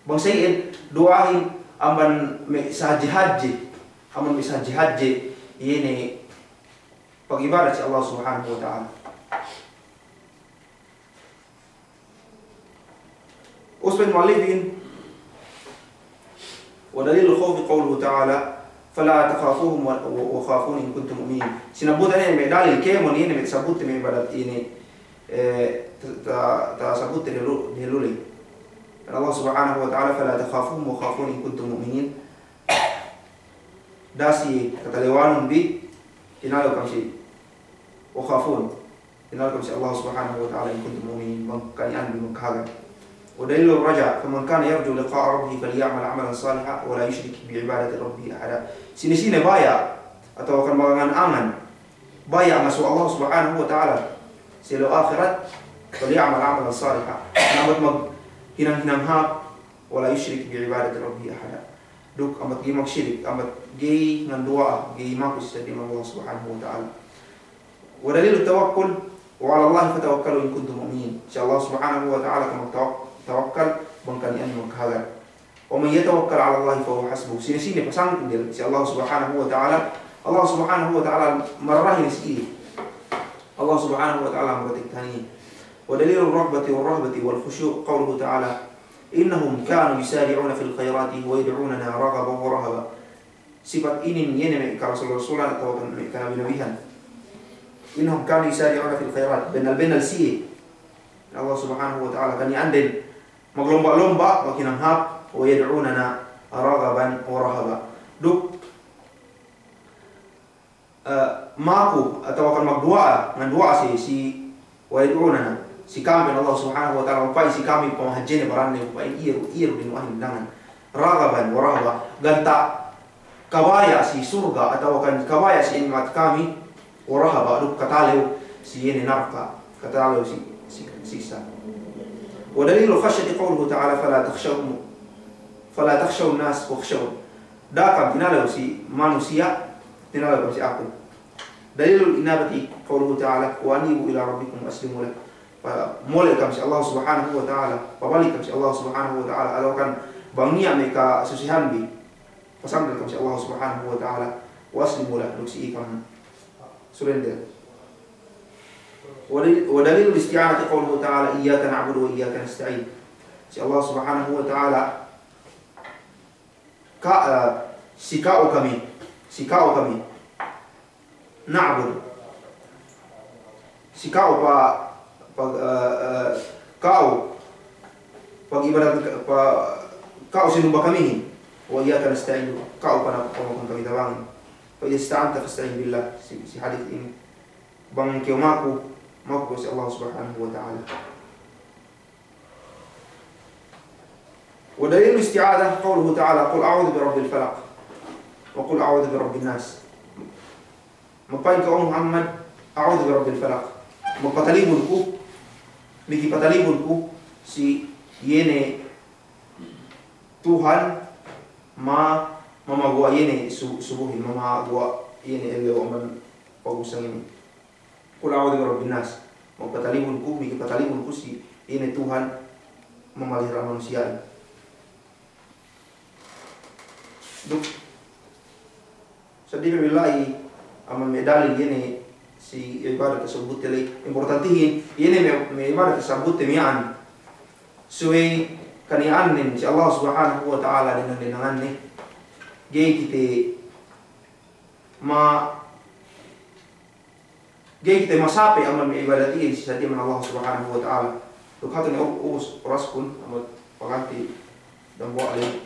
Bang sa iyan duwa'ahin amban me' sahadje-hadje, amban me' sahadje-hadje, iye ne pag'ibadat si Allah Subhanahu wa Ta'ala. Ubus pa'in mu'allifin, ودليل الخوف قوله تعالى: فلا تخافوهم و-، و-، وخافون إن كنتم مؤمنين. Sinabutan iye me' dalil kēmon iye ne me' tasabutte me' ibadat ine, eh, ta-, ta-, tasabutte dehellu, dehellu ley. Pa'in Allah Subhanahu wa Ta'ala: فلا تخافوهم وخافون إن كنتم مؤمنين. Da'a si katalewanun bi, tinalew kam si, وخافون. Tinalew kam si Allah Subhanahu wa Ta'ala إن كنتم مؤمنين, bang kani'an bi magkahagad. ودليل الرجاء: فمن كان يرجو لقاء ربه فليعمل عملا صالحا ولا يشرك بعبادة ربه أحدا. Sine-sine baya' atawa kan magangan-angan baya' masuwa Allah Subhanahu wa Ta'ala si ellew ahirat, فليعمل عملا صالحا. Na ambat maghinang-hinang hāp, ولا يشرك بعبادة ربه أحدا. Duk ambat ga'i magsirik, ambat ga'i nganduwa'a, ga'i maku si saddi man Allah Subhanahu wa Ta'ala. ودليل التوكل: وعلى الله فتوكلوا إن كنتم مؤمنين. Si Allah Subhanahu wa Ta'ala kam magtawak-, tawakkal bang kani'an magkahagad. ومن يتوكل على الله فهو حسبه. Sine-sine pasangkil si Allah Subhanahu wa Ta'ala, Allah Subhanahu wa Ta'ala mararahin si iye. Allah Subhanahu wa Ta'ala maratektahin iye. ودليل الرغبة والرهبة والخشوع قوله تعالى: إنهم كانوا يسارعون في الخيرات ويدعوننا رغبا ورهبا. Sipat inin iye ne me' karasul-rasulan atawa kan me' kanabi-nabihan. إنهم كانوا يسارعون في الخيرات. Bennal-bennal siye, Allah Subhanahu wa Ta'ala, kani'anden maglomba'-lomba' maghinang hāp, ويدعوننا رغبا ورهبا. Duk eh, maku atawa kan magduwa'a, nganduwa'a si, si ويدعوننا, si kami, Allah Subhanahu wa Ta'ala, pa'in si kami pamahadjene baranne, pa'in iye du, iye du dinuwa'ahin dangan. رغبا ورهبا, ganta' kabaya' si surga' atawa kan kabaya' si ni'mat kami, ورهبا, duk katalew si iye ne narka', katalew si, si, siksa'. ودليل الخشية قوله تعالى: فلا تخشوهم، فلا تخشوا الناس واخشون. Da'a kam tinalew si manusiya', tinalew kam si aku. دليل الإنابة قوله تعالى: وأنيبوا إلى ربكم وأسلموا له. Pa-, mole' kam si Allah Subhanahu wa Ta'ala, pabalik kam si Allah Subhanahu wa Ta'ala, atawa kan bang niya' me' kasusehanbi, pasandal kam si Allah Subhanahu wa Ta'ala, وأسلموا له, duk si iye kam surrender. ودليل، ودليل الاستعانة قوله تعالى: إياك نعبد وإياك نستعين. Si Allah Subhanahu wa Ta'ala ka-, eh, si ka'u kami, si ka'u kami na'bud. Si ka'u pa-, pa-, eh, eh, ka'u pag'ibadat, pa-, ka'u sinumba kamihin. وإياك نستعين, ka'u pa-, pamokon kami tabangin. فإذا استعنت فاستعن بالله. Si, si hadis inin. Bang kew maku, maku kew si Allah Subhanahu wa Ta'ala. ودليل الاستعاذة قوله تعالى: قل أعوذ برب الفلق، وقل أعوذ برب الناس. Magpa'in kew, o Muhammad, أعوذ برب الفلق. Magpatalibun ku, miki patalibun ku si iye ne Tuhan ma-, mamaguwa' iye ne su-, subuhin, mamaguwa' iye ne ellew amban pagusang inin. قل أعوذ برب الناس. Magpatalibun ku, miki patalibun ku si iye ne Tuhan mamalihera' manusiya'in. Duk, saddi pe billahi, amban me' dalil iye ne si ibadat tasabbut te ley. Importantihin, iye ne me', me' ibadat tasabbut te miya'an. Subey kani'annen si Allah Subhanahu wa Ta'ala denang-denanganne. Ga'i kite ma-, ga'i kite masape amban me' ibadat iyan si saddi man Allah Subhanahu wa Ta'ala. Duk hatu ne u-, ubus uraskun, amban paganti dambuwa' ley,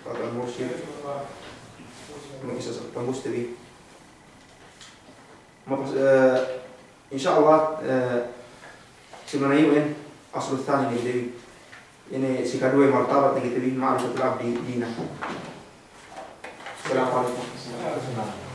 Pak Al-Mursyid, amban kissa sa-, tambuste bi. Mapas-, eh, insya Allah, eh, si manayu'in aslu thani ne kite bi. Inin si kaduwe martabat ne kite bi, ma'rifatul abdi dinahu. Assalamu alaikum.